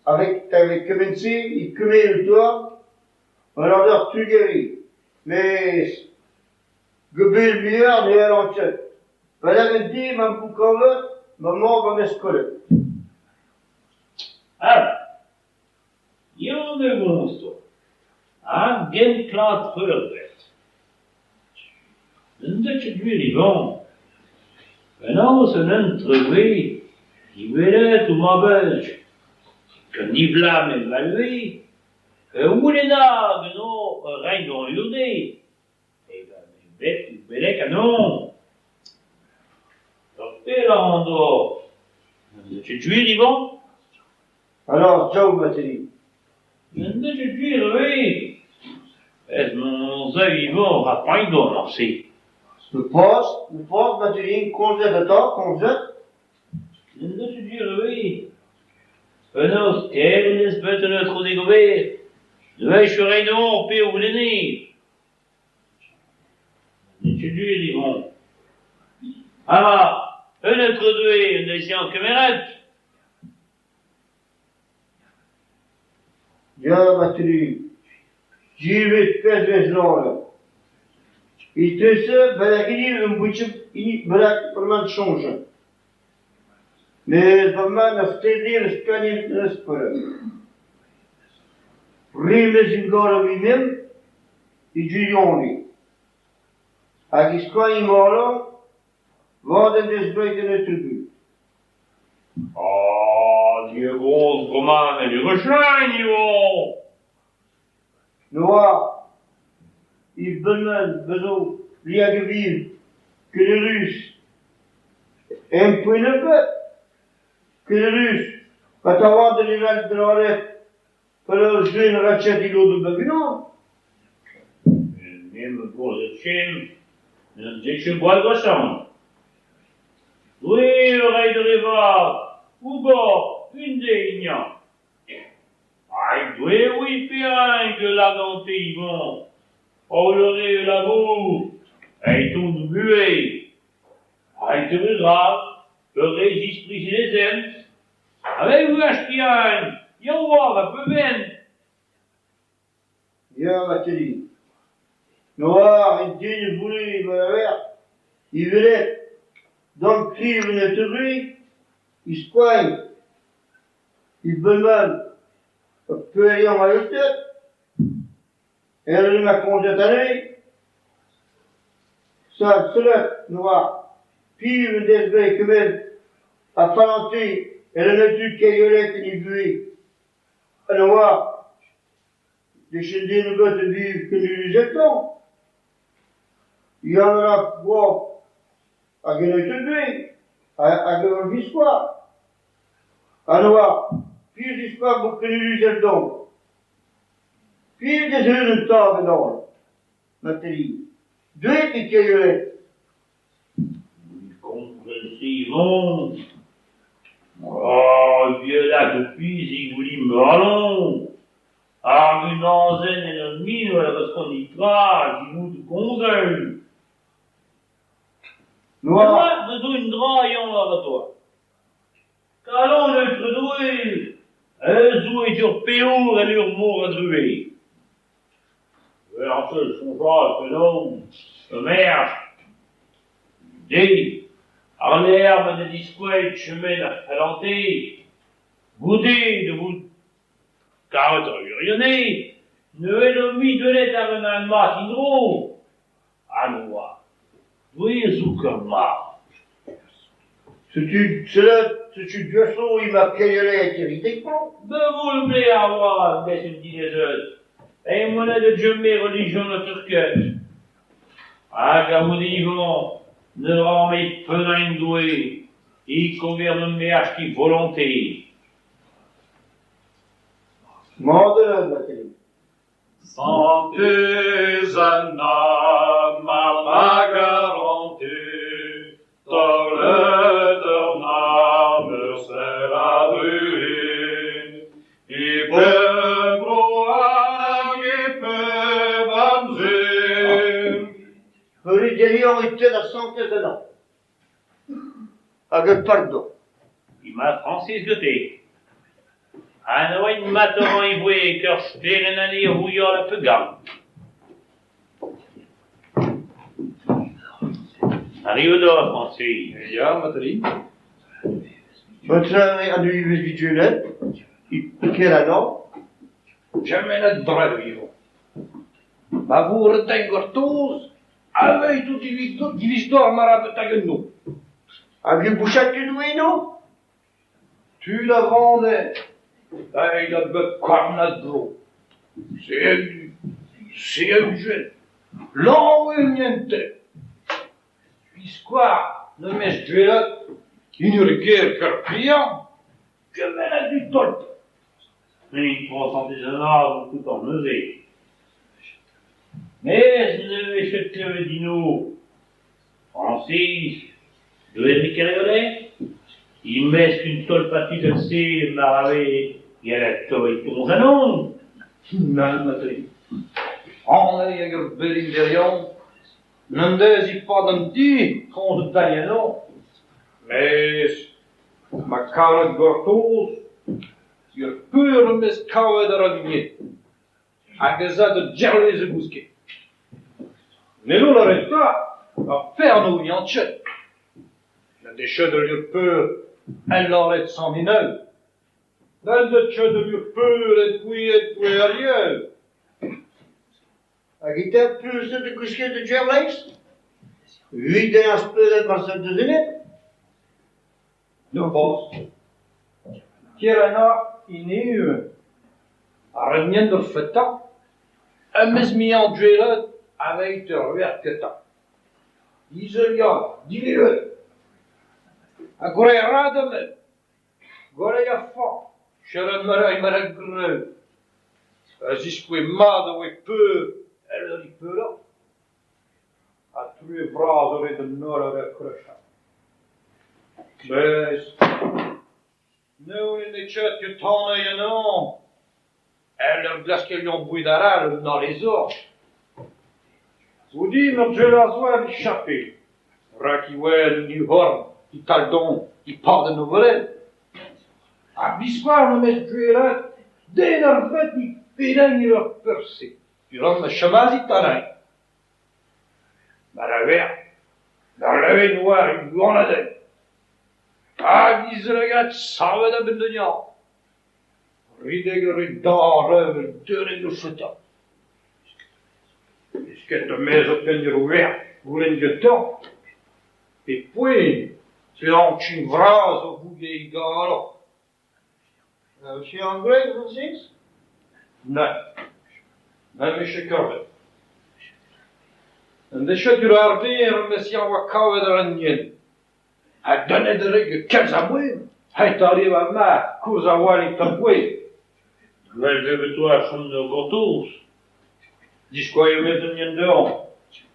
Avec avec kement-se e kemer an douar an amzer tugeriñ mes gobet muioc'h ne c'hellan ket. Padal un deiz ma'm bo kavet ma mab am eus kollet.
Ah ! Yann a gomz deoc'h, ar genklask preurbet. N'en deus ket gwir Yvon. Penaos un entrevez diwelet ho mabig gant divlam evel-se ur c'houlenn ganeoc'h reiñ an urzh dezhi. Bet beleg ac'hanon. Ur pennad a ran deoc'h. N'en deus ket gwir Yvon ?
Alors Joe marteze.
N'en deus ket gwir ivez. Ez mañ Yvon a ra poent marse.
Me pas, me pas marteze komzet atav, komzet.
N'en deus ket gwir ivez. Penaos kaer en deus bet an aotrou d'ober, ne vefe ret deoc'h pezh a c'houlenne. N'en deus ket gwir Yvon. Ah ! Un aotrou Doue en deus eñ kemeret.
Ya marteze, diwezh pezh 'vez lâret. E-tre-se betek hini em boa hini bennak bremañ soñjet. Met bremañ na Re 'm eus emgann e gwirionez. Hag e skoañ mat en deus graet an aotrou Doue.
Ah ! Dieu gozh bremañ met Ruchlain eo.
Noa, e Beunen bezo Liageville, Kelerus. En poent Kelerus, pa taoat da lezel de l'oret, penaos ven rachet ilo de Bagunan.
Me me gozh chen, n'en dije gwall gwashañ. Doue ur de reva, Ugo, unde ignan. Ai doue oui perin que la gante Yvon. O le re la bou, ei ton bué. Ai te ra, ur re zispris lezen. Avec vous acheter ya oa va peuven.
Ya, Mateli. Noar, en den voulait ma ver, il velet, dans le cri venait te rue, il squagne, il beman, peut aller en la tête. Elle m'a conté année. Ça, cela, noir. Puis, le desbe que même, a falanté, elle a tu cayolet ni bué. A noir. De chez des de vivre que nous les attendons. Il y en a pour à gagner te à gagner l'histoire. A noir. Puis l'histoire pour que nous les attendons. Puis des heures de temps dedans. Nathalie. Deux et cayolet.
Compressivons. Oh, vieux là depuis, il voulait me allons. Ar un anzen en ur min oa responditra, di vout gonzel.
Noa.
Bezo un dra yann war toa. Kalon etre doue, ez zo et ur peour el ur mor a drue. Ur seul sonjal penaos, ur merch, de, ar l'herbe de diskouet chemen ar falante, goude de vout karet ur urionne, ne elo mi delet ar un an mat indro. An oa, doue zo ur mar.
Setu, cela, setu duaso il m'a cayolet et ridéco.
Be vo le blé a oa, mes un dinezeut. E monet de jemme religion a turket. Hag a vout Yvon, ne ran me penain doue, i converne merch ki volonté.
Mordele, Nathalie.
Santez Anna, ma garantie, torle d'orna, meurcel a drué. E pe broag e pe amzer.
Peuri delion était la Santez Anna. Hag ur pardon.
I ma Francis Goethe. An oa matoran i voe ur steren ane rouilhor la peugam. Arrive d'or, Francis.
Ya, Matali.
Votre an uvez vidulet, il piquait la dent.
Jamais net dra vivo. Ma vour den gortoz, aveit tout divis d'or mar a betag no.
Hag ur bouchat tu doue, no?
Tu la vendais. Ei da bet kornad bro. C'est un jet. L'an niente. Pisquoir, ne mes duelat, in ur ger ker pliant,
Kemen a du tolp. Mais il Santez Anna tout en neuze. Mais ne echet klevet dino. Francis, de Henri Keriolet, il mesk une tolpatit el se mar ave ya toi ton anon.
Nan, Matali. An eo hag ur belin derion, n'en dez i pa d'an di,
Kont de taliano.
Mes, ma karet gortoz, ur peur mes kavet ar an Hag ez a de djerlez e gouske. Nelo la reta, ar ferno i antchet. Na dechet de lur peur, el laret san mineu. N'en de tchet de lur peur et kouiet kouet ar yeul.
Hag ita peus de kousket de djerlez? Huit den ar speudet mar santez Anna?
No pas. Kerana ineù ar an ur fetañ am eus muiañ gwelet aveit ur wech kentañ. Izel-mat, dileuriet. Ha gober a ra dezhañ. Gober a ra sellet a ra ma greun. A ziskouez mat e oa peur peurañ. Ha truez vras eo bet d'an holl a vez Mes ne ket ket anezhañ en ur glaskerion boued arall d'an lezor. Goude ma teu chapel rak e oa un divhorn e-tal-don e-pad an oferenn. Ha biskoazh n'em eus gwelet den ebet o pediñ ur peurse. Unan a chomas e-tal Mar a vec'h, d'ar lein 'oa ur huanadenn. Hag he zaoulagad savet a-benn d'an neñv. Redek a rae dañjer deuet d'o foetañ. N'eus ket e-maez o penn ur wech goulenn gantañ pet poent setu vras o vougeñ e galon.
Setu an gwreg, Frañsez ?
Nann, n'am eus ket kavet. An deiz ar ber em boa kavet ar anien. Ha donet a rae gant kalz a boan. Hent ar re war marc'h koulz a-walc'h e tamm-boued.
Gwell eo gantañ chom da gortoz.
Diskouezet eo bet an yen dezhañ.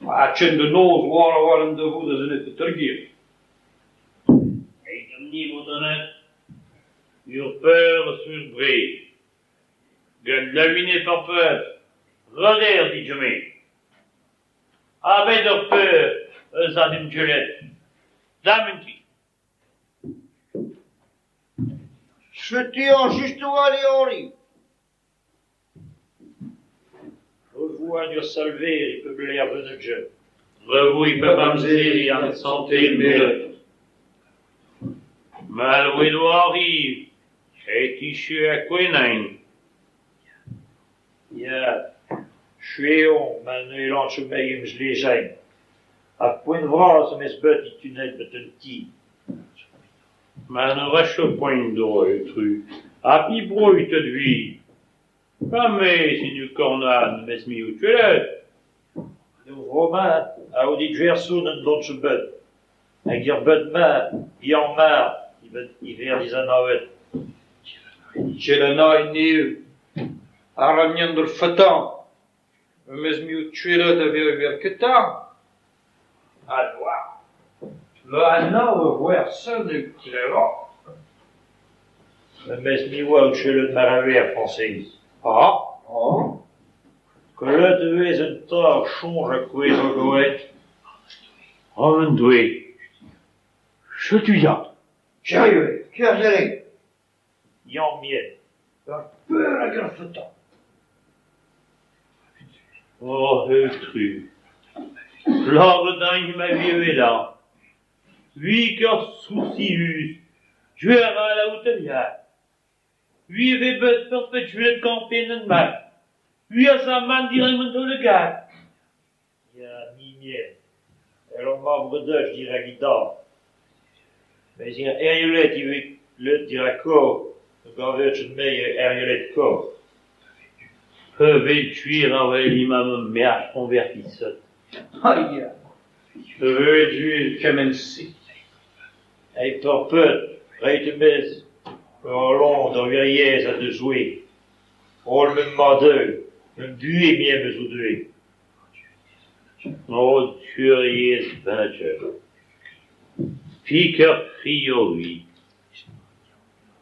Ha ken da noz 'oa a-walc'h da vout azenet e Treger.
Evidomp-ni Bretoned, ur peur a zo ur bred. Gant levenez bepred, ret eo dit-me. Ha bet ur peur eus a dimp gwelet. Dimp en ti.
Setu eñ just a-walc'h eo arri.
Revoan ur salver e pep lec'h Venedjer.
Revoit e pep amzer an santel meulet. Malouet 'oa arri, aet echu ha kenañ.
Ya, skuizh on ma ne c'hellan ket chom em lezenn. Ha poan vras am eus bet o tont betek an ti.
Ma ne ret poan deoc'h aotrou, ha pet bro e teuit-c'hwi ? Ha me setu kornad 'm eus me ho kwelet.
Er vro-mañ Aodig Gwerson on dont bet. Hag er bed-mañ Yann-Ber ivez dizanavet.
Kelennañ anezho ar anian d'ur foetañ am eus me ho kwelet evit ar wech kentañ. Ha 'oa ma anav ur werzenn e klevan.
Me 'm eus me 'oa o sellet mar a ver Frañsez.
Ah !
Kollet e vez un taol soñj ha kouezhañ ganit.
O man Doue ! Setu ya !
Piv eo ? Piv eo ?
Yann Bihan.
Ur peur hag ur foetañ.
Oc'h aotrou ! Lâret din ma vihuelañ. C'hwi ker soursius, gwir a lâret ya. C'hwi a vez bet bepred gwelet kampenn mat. C'hwi a zo amañ dirak ma daoulagad.
Ya, mibien, evel ur mab breudeur dirak e dad. Met erruet ivez let dirakoc'h ne gaver ket anezhi erruet kaoc'h.
Pebezh gwir a wel emañ ma merc'h koñvertiset.
Ah ya ! Pebezh gwir kement-se.
Hep torr-penn, graet em eus ur loen d'ar wirionez ha da Zoue. Holl ma madoù, ma buhez memes o doa.
O Turiez Venedjer ! Piker c'hwi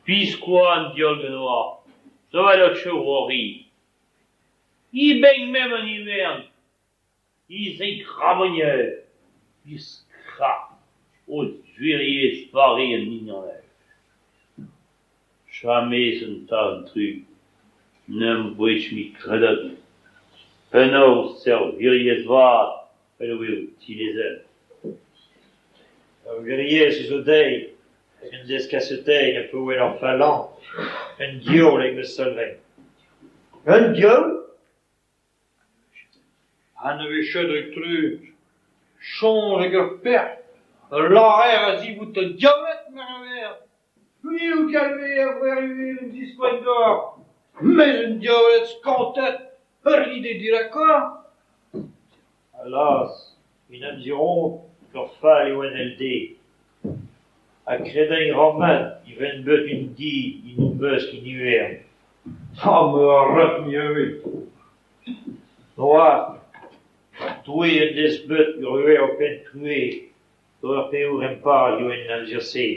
Biskoazh an diaoul ganeoc'h, zo ret E-barzh memes an ifern, e se kraboner, e skrap, o Turiez Vari an hini. James an tad trumm, n'em boa mui kredet penaos ur wirionez vat e oa ho tilezel.
Ur wirionez zo dezhi hag en deus kaset dezhi a pa oan ar fallañ, un diaoul eo ma salver.
Un diaoul ?
Ha ne vez ket aotrou, soñj hag ur pec'h, ul lârer a-zivout an diaouled mar a ver. Piv 'galve ar voereb en diskoaign deoc'h ? Mes un diaouled skañtet, ur rided dirakoc'h !
Allaz ! En amzer-hont ker fall e oant èl-se. Ha krediñ a ran mat e vênt bet un deiz en hon mesk en ivern.
Ha me a rafe me ivez.
Neoazh, Doue en deus bet ur wech ohpenn truez doc'h ar peoc'h a oa en amzer-se.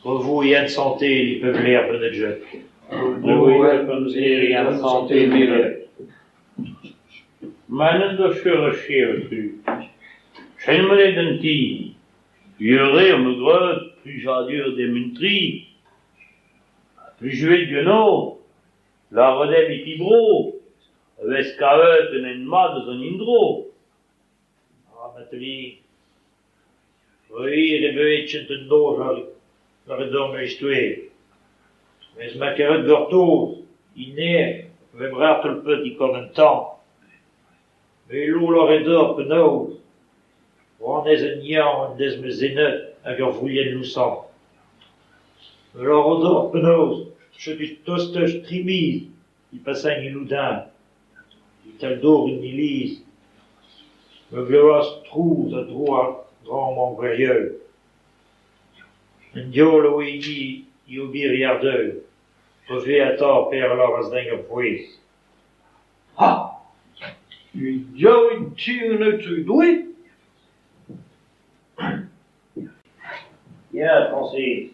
Ra vo e anv santel e pep lec'h bennozhet.
Doue d'an e anv santel meulet. Mont da aotrou. Setu monet d'an ti. Ur eo 'm eus graet plijadur d'he muntriñ. Ha plijet ganeoc'h lâret dimp e pe vro e vez kavet un hent mat da zont en-dro.
A Matalin, re hir eo bet kentel noz lâret deoc'h ma istoer. Mes ma karet gortoz, e nec'h e vemp ret tolpet e korn an tan. Me 'hello lâret deoc'h penaos rouanez an Neñv en deus ma zennet ag ar vouilhenn lousañ. Me 'lâro deoc'h penaos setu tost tri miz e pasain e Loudun, e-tal dor an iliz, me 'glevas trouz a-dro a-dreñv ma gweleoù. An diaoul a oa eno é ober e ardev, peurvuiañ atav p'er lâras din gant pouez.
Ha ! Un diaoul e ti an Aotrou Doue ?
Ya, Frañsez,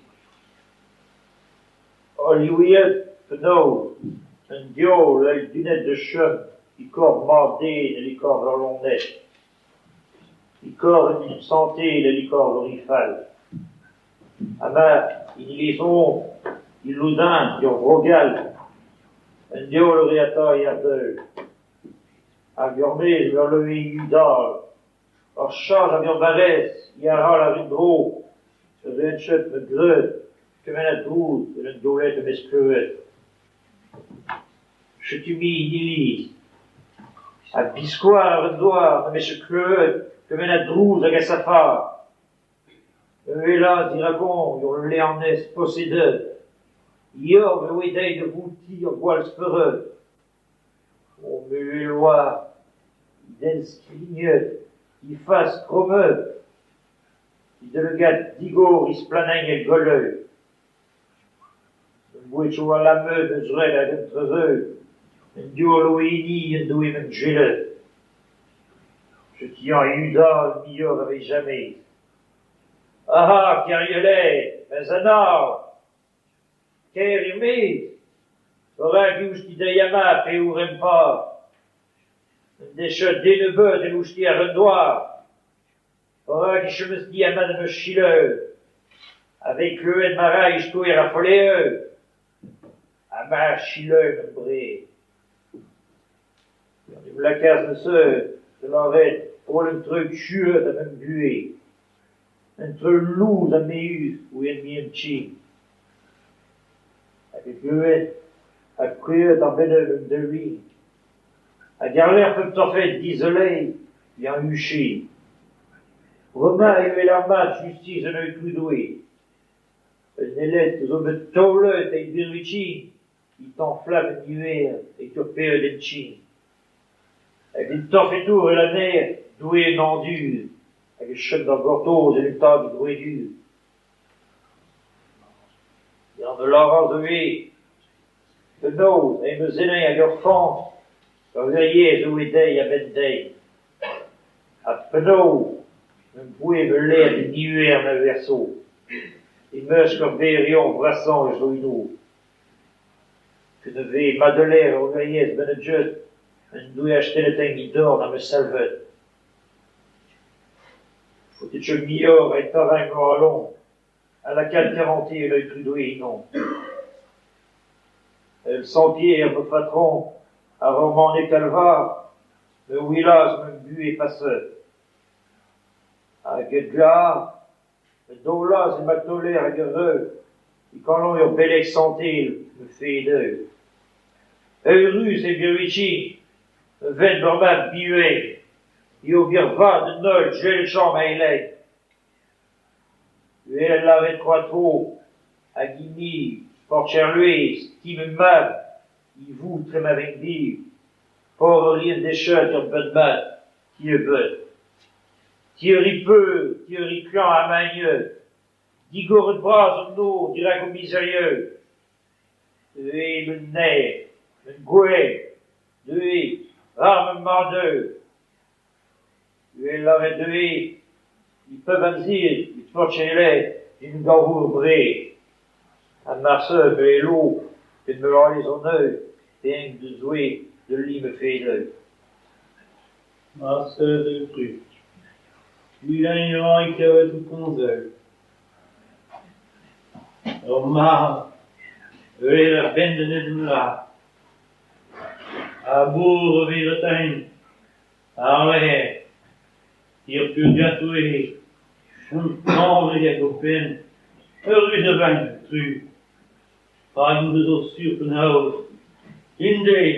Holl e ouiet penaos an diaoul a ya da chom e korf mab-den evel e korf ul loened, e korf un den santel evel e korf ur re fall. Amañ, en iliz-hont, e Loudun, er Vro-Gall, an diaoul a ra atav e ardev. Hag er-maez ur leue yudal, ur chas ag ur barrez a ra àr un dro ne raent ket 'met graet kement a drouz evel an diaouled am eus klevet. Setu-me en iliz ha biskoazh àr an douar n'am eus ket klevet kement a drouz hag a safar. Me 'welas dirakon ul leanez posedet, he c'horf a oa dezhi da voutiñ ur gwall spered. O me 'wel 'oa he dent skrignet, he fas krommet, he daoulagad digor é splanniñ er goleù. N'em boa ket lammet ma zreid ag an treuzoù, an diaoul a oa enni en doa ma gwelet. Setu eñ yudal muioc'h evit james. Ac'ha Keriolet, ma zenoc'h ! Kae er-maez ! Perak eh eus-te deuet amañ p'eo em pad ? N'en deus ket den ebet eveldout-te àr an douar. Perak e chomez-te amañ da ma selaou ? A-vez klevet ma ra istoer ar follezhoù ? Ha ma selaou ma bred. En em lakaas neuze da lâret holl an traoù sur a ma buhez, an traoù lous ha mezhus a oa en ti. Hag e klevet ha kouezhet àr benn d'an daoulin. Hag àr-lerc'h pep torfed dizoleiñ eñ huche. Bremañ e welan mat justis an Aotrou Doue. An aeled a zo bet taolet evit birviken e tan-flamm an ivern evit ur pec'hed hepken. Hag un torfetour èl anezhañ Doue en añdur hag e chom da gortoz en un tad e grouadur. Eñ a lâras ivez penaos eñ ma zenniñ ag ur foñs ur wirionez a oa dezhi a-benn deiz. Ha penaos em boa ma lec'h en ivern a-werso, e-mesk ar beorion vrasañ a zo eno. Kenave madelezh ar Werc'hez benniget en doa astennet he dorn ha ma salvet. Ne faote ket muioc'h e torrañ ma c'halon ha lakaat karantez an Aotrou Doue ennon. Evel sant Pêr ma fatron àr ur menez-Kalvar me 'welas ma buhez paset. Hag get glac'har me daolas ma taoler hag ar reuz e kalon ur beleg santel ma fedeù. Eürus eo birviken ma venn bremañ beviñ é ober vad d'an holl gwelloc'h ma c'hellin. Gwell lâret tro-ha-tro. Hag hini Porcherluez, ti ma mab, e vo tra ma vin bev. Ober a rin dezhañ ur bed mat, ti ebet. Ti ur re paour, ti ur re klañv ha maen-ivez. Digoret bras an nor dirak o mizerioù. Deuit ma naer, ma gwer, deuit war ma madoù. E vez lavaret ivez e pep amzer e Porcherlez un gavoer bras. Ha marteze e welo evit ma lezonoù pe eñ da Zoue da livañ ma fedennoù.
Marteze aotrou, goulenn a ran kaout ho komzoù. Ur mab aet a benn da netra. A bourr e vez atav àr-lerc'h er purgatoer chom klañv eo ohpenn eürus e vin aotrou rak m'en deus sur penaos un deiz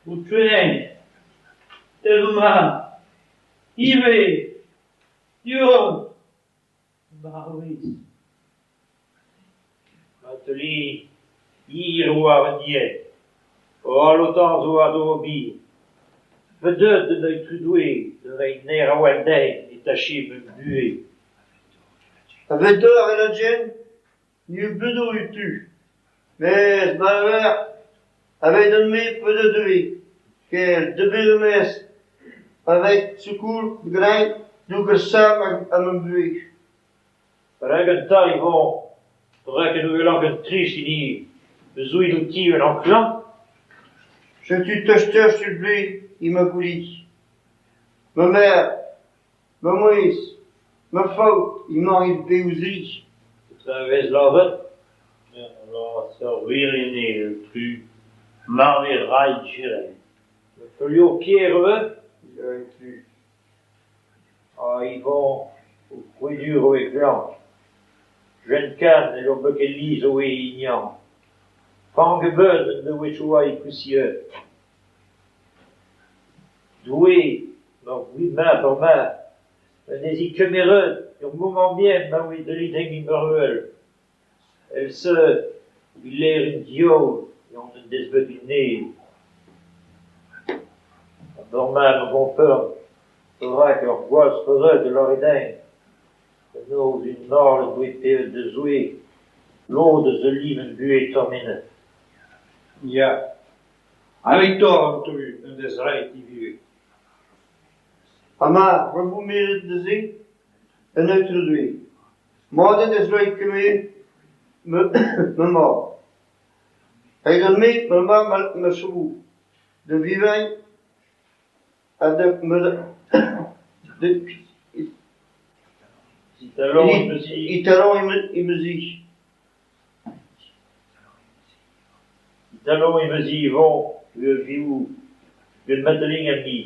ho kwellain evel ma mab ivez du-hont er baradoz. Mateli, hir e oa va diell, holl zo war dro bihan. Ma deuet an Aotrou Doue da reiñ nerzh a-walc'h din e tache ma buhez.
Evidoc'h evel-jen nebeut eo tu mes ma verc'h evidon-me pedet ivez ken debret em eus aveit sikour ganin d'ober samm ha ma buhez.
Perak enta emañ ? Perak ne welan ket trist hini ? Bezañ out ivez unan klañv ?
Setu tost-tost ur bloaz emañ gouli. Ma merc'h, ma mouezh, ma faotr emañ er bev-se.
Petra a vez lâret ?
Ur gwirion eo aotrou, marv eo ret
Feulioù ker ivez ? Ha Yvon, ho kwreudur a oa klañv. Jeanne en doa bet ket lizher a oa hiniañ. Fank ebet en devezhioù all e Plousier. Doue, mar grit mat d'hor mab, en deus he kemeret er momant bihan ma oa deuet din mervel. Evel-se e lârin diaoul eo en deus bet un ael. Ha bremañ me 'gompren perak ur gwall spered a lâre din penaos un ael en doa paeet da Zoue lod eus al liv em buhez tremenet.
Ya, aveit-oc'h aotrou en deus roet e vuhez.
Ha ma ra vo meulet neuze an Aotrou Doue. Mat en deus roet kement ma ma mab. Evidon-me ma mab ma chomo da vevañ ha da E talon em eus hi.
Talon em eus Yvon ur vioù gant Madeline ha me.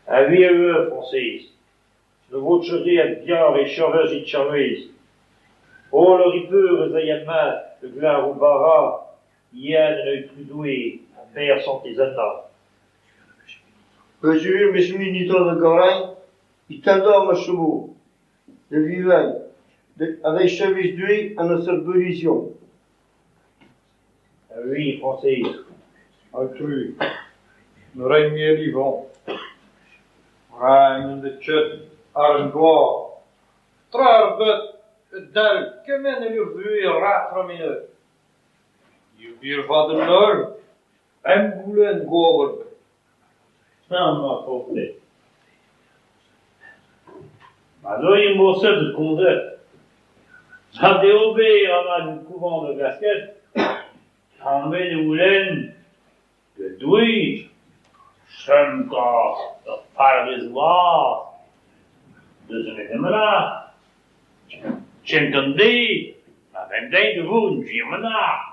Ha wir eo, Frañsez, ne vo ket re a bioc'h e Chervez e Chervez. Holl ar re paour ez a mat da glask o bara ya d'an Aotrou Doue a-berzh Santez Anna.
Peogwir 'm eus mui netra da goll e talc'h ma chomo da vevañ aveit servij Doue ha ma servij.
Ha c'hwi, Frañsez ?
Aotrou, ne rin mui Yvon. Rak n'en deus ket àr an douar tra ebet a dalv kement evel ur vuhez ral tremenet. Peogwir vat an holl, hep goulenn gobr ebet.
Ma faotred. Ma doue morse 'deus komzet. Mar deo bet amañ en kouvant da glasket, anvet e c'houlenn get Doue chom ur parrez vras deus an manac'h. Kent an deiz ma venn dezhi da vout un gwir manac'h.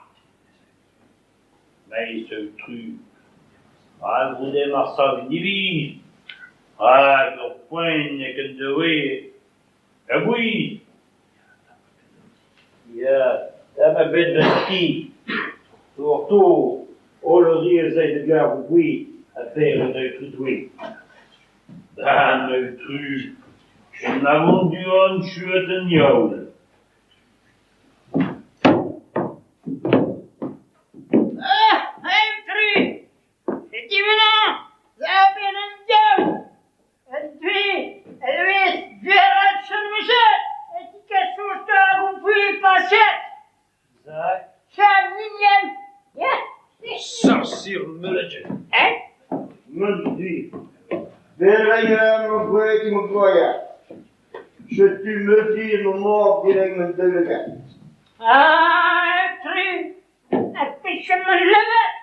Mes aotrou, ret vo deomp arsav un diviz rak ur poent eo ken diwezhat a-bouez.
Ya, da'm a-benn d'an ti, tro-war-dro, holl ar re a zay da glask o boued a-berzh an Aotrou Doue.
Nann aotrou, ken na vo du-hont tuet an diaoul.
Sorcier meuledet.
Eh?
Man Doue. Bereiñ a ra ma gwreg ma gwraig. Setu meuti ma mab dirak ma daoulagad.
Ah, tri, ar pezh am eus lavaret.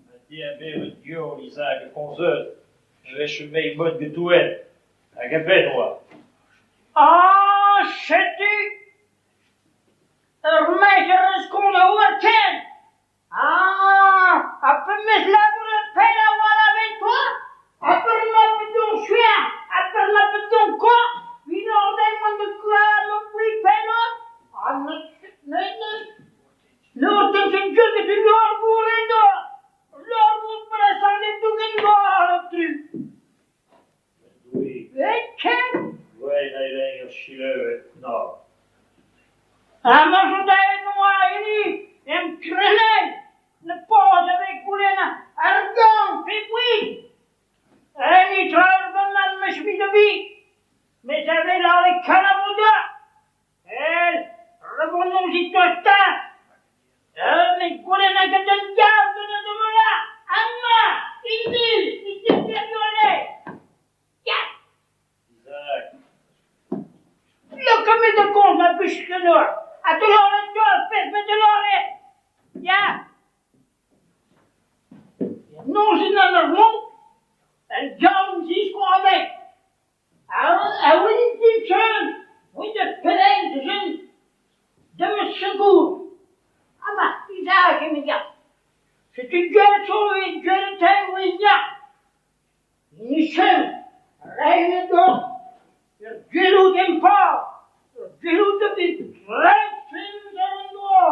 Ma diabaezet gaol Isaac a komzet e vefe bet mod getouet hag a-benn oa.
Ah, setu ur mestr eus kont a oar ken. Ah, ha pa 'm eus labouret pell a-walc'h evit-toi, ha per ma pedon skuizh, ha per ma pedon klañv, evit ordren mont da gouezhañ ma boued pelloc'h. Ah, ne n'eo ket ket ul labour en-dro. Ul labour brasañ ne dougen gwall an dud.
Doue.
Ken.
Gwelet a rin ur selaou na.
Ha ma zo daet oa hini em krenel ne poz a vez goulenn argant pe boued. En tra ur gant ma meus da vi. Met a vez lâret kalavoda. El, rebondons i tosta. Met goulenn hag an diaoul gant an domola. Amma, indi, i te Ya.
Isaac.
Lakaomp da gomz ma bus-kenor. Ha da lâret deoc'h pezh 'ma da lâret. Ya. Noz int ar vro, an diaoul ziskoaz A oa dit oa da pelec'h da zont da ma sikour. Amañ, Isaac eme ya. Setu gwelet zo evit gwelet teir ya. Michel, reiñ deoc'h ur gellout em par, ur gellout evit dreist ar an dro,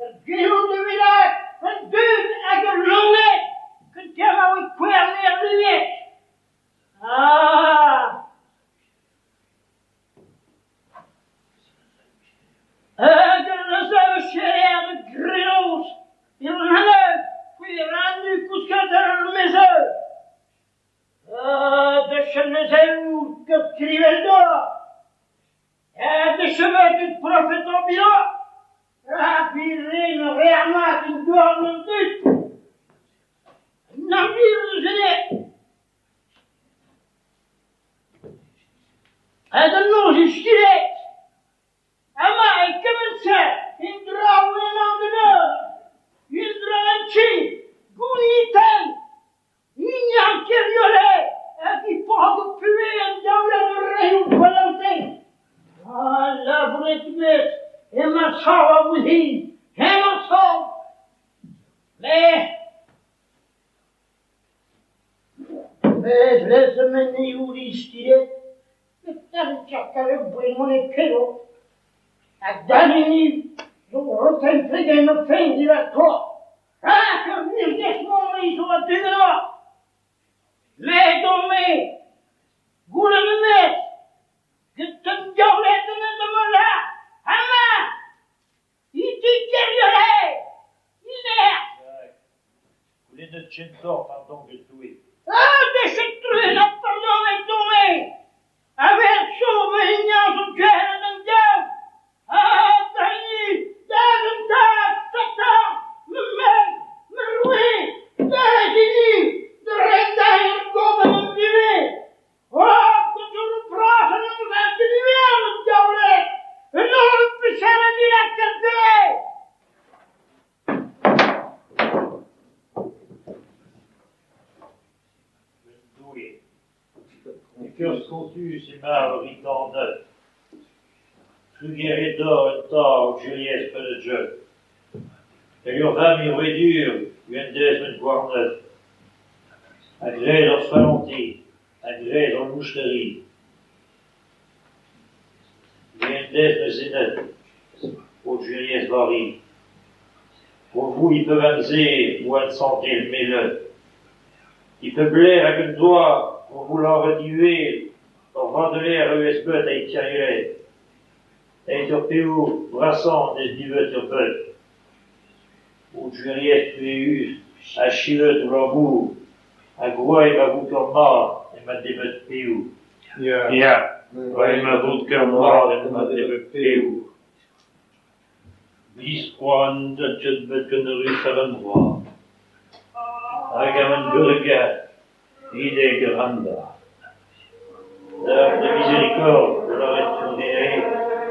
ur gellout evit an dud hag ul loened kentañ ma oa kouernet er luiet. Ah! Hag ur resev de grenoz, il n'haneu, qui rannu kousket ar mezeu. Ah, de chenezeu ket krivel d'or. Ha de chevet ut profet an bilo. Ah, bir ren rearmat un dorn an dud. Na vir zene. Hag an noz e stilet. Ama e kement-se, indra ouen an den indra an chi, gouniten, Ignan keriolet, hag i pag o pue an daoulet ur reoù gwalante. Ah, labouret bet, emañ sav a vouzhin, emañ sav. Mais, mais lez men ouri stilet, e tarn tchak a mont e kelo. Ha danini zo roten plegen o fein dirak to. Ah, ur mir zo a dugenoa. Mais don me, goulenn me met, get an diaoulet an da mola, ama, i ti keriolet, iner.
Goulennet kentoc'h pardon get Doue.
Ah, de chet la pardon et Doue. A ver so me ignan zo gwelet an diaoul. Ah, dani, da an tad, satan, me mel, me roue, da hini, da rendañ ur goben an diwe. Oh, gant ur bras an an an diwe an diaoulet. Un ur pecher an dirak ar Doue.
Doue. E kerzh kontus emañ ur ritan neuf. Trugarez deoc'h enta o Juliez Peudjeu. Hag ur vamm ur un deiz met gwarnet. A greiz hor fallentez, a greiz hor lousteri. Un deiz ma zenet, o Juliez Vari. O vout e pev amzer oan santel melet. E pep lec'h hag un doa o vout lâret ivez ur vandeler eus bet a Keriolet. Eit ur peour brasañ n'eus divet ur bed. O Juliez truezus ha chilet o labour ha gwraet ma vo ur mat emañ devet peour.
Ya.
Ya, gwraet ma vo ur mat emañ devet peour. Biskoazh n'on bet gant ur Rus àr un dra.
Hag ar man beurgañ evit e gwrandañ. De miséricorde, de lâret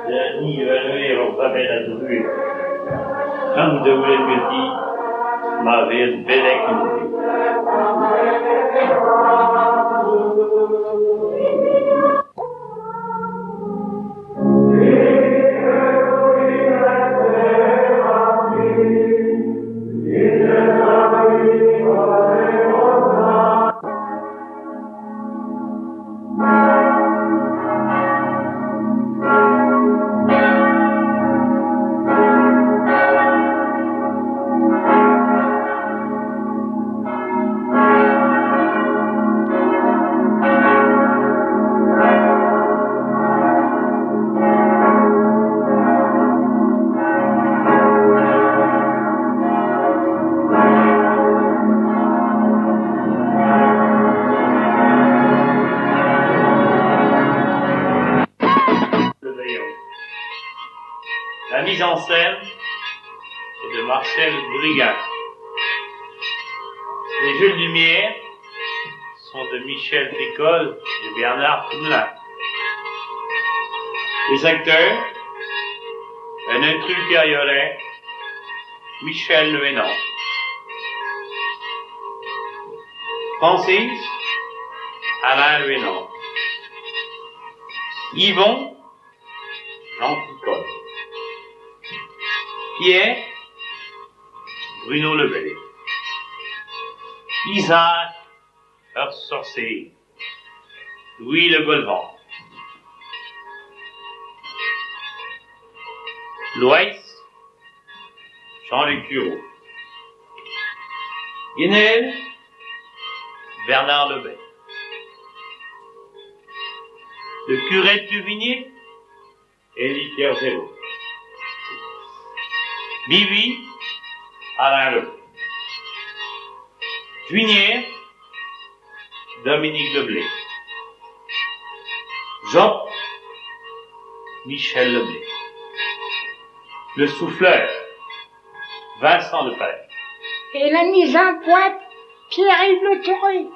da ni ur vammenn a druez. C'hoant da welet ganti ma vez beleg un deiz. La mise en scène est de Marcel Brigand. Les jeux de lumière sont de Michel Picol et Bernard Poulin. Les acteurs, un intrus Keriolet, Michel Lehénon. Francis, Alain Lehénon. Yvon, Jean Picol. Pierre, Bruno Lebel. Isaac, ur sorcier, Louis Le Golvan. Loïs, Jean-Luc Cureau. Guénel, Bernard Lebel. Le curé de Tuvigné, Élie Kerzéro. Bibi, Alain Lebel. Juinière, Dominique Leblé. Job, Michel Leblé. Le souffleur, Vincent Lepage.
Et la mise en boîte, Pierre-Yves Le Touré.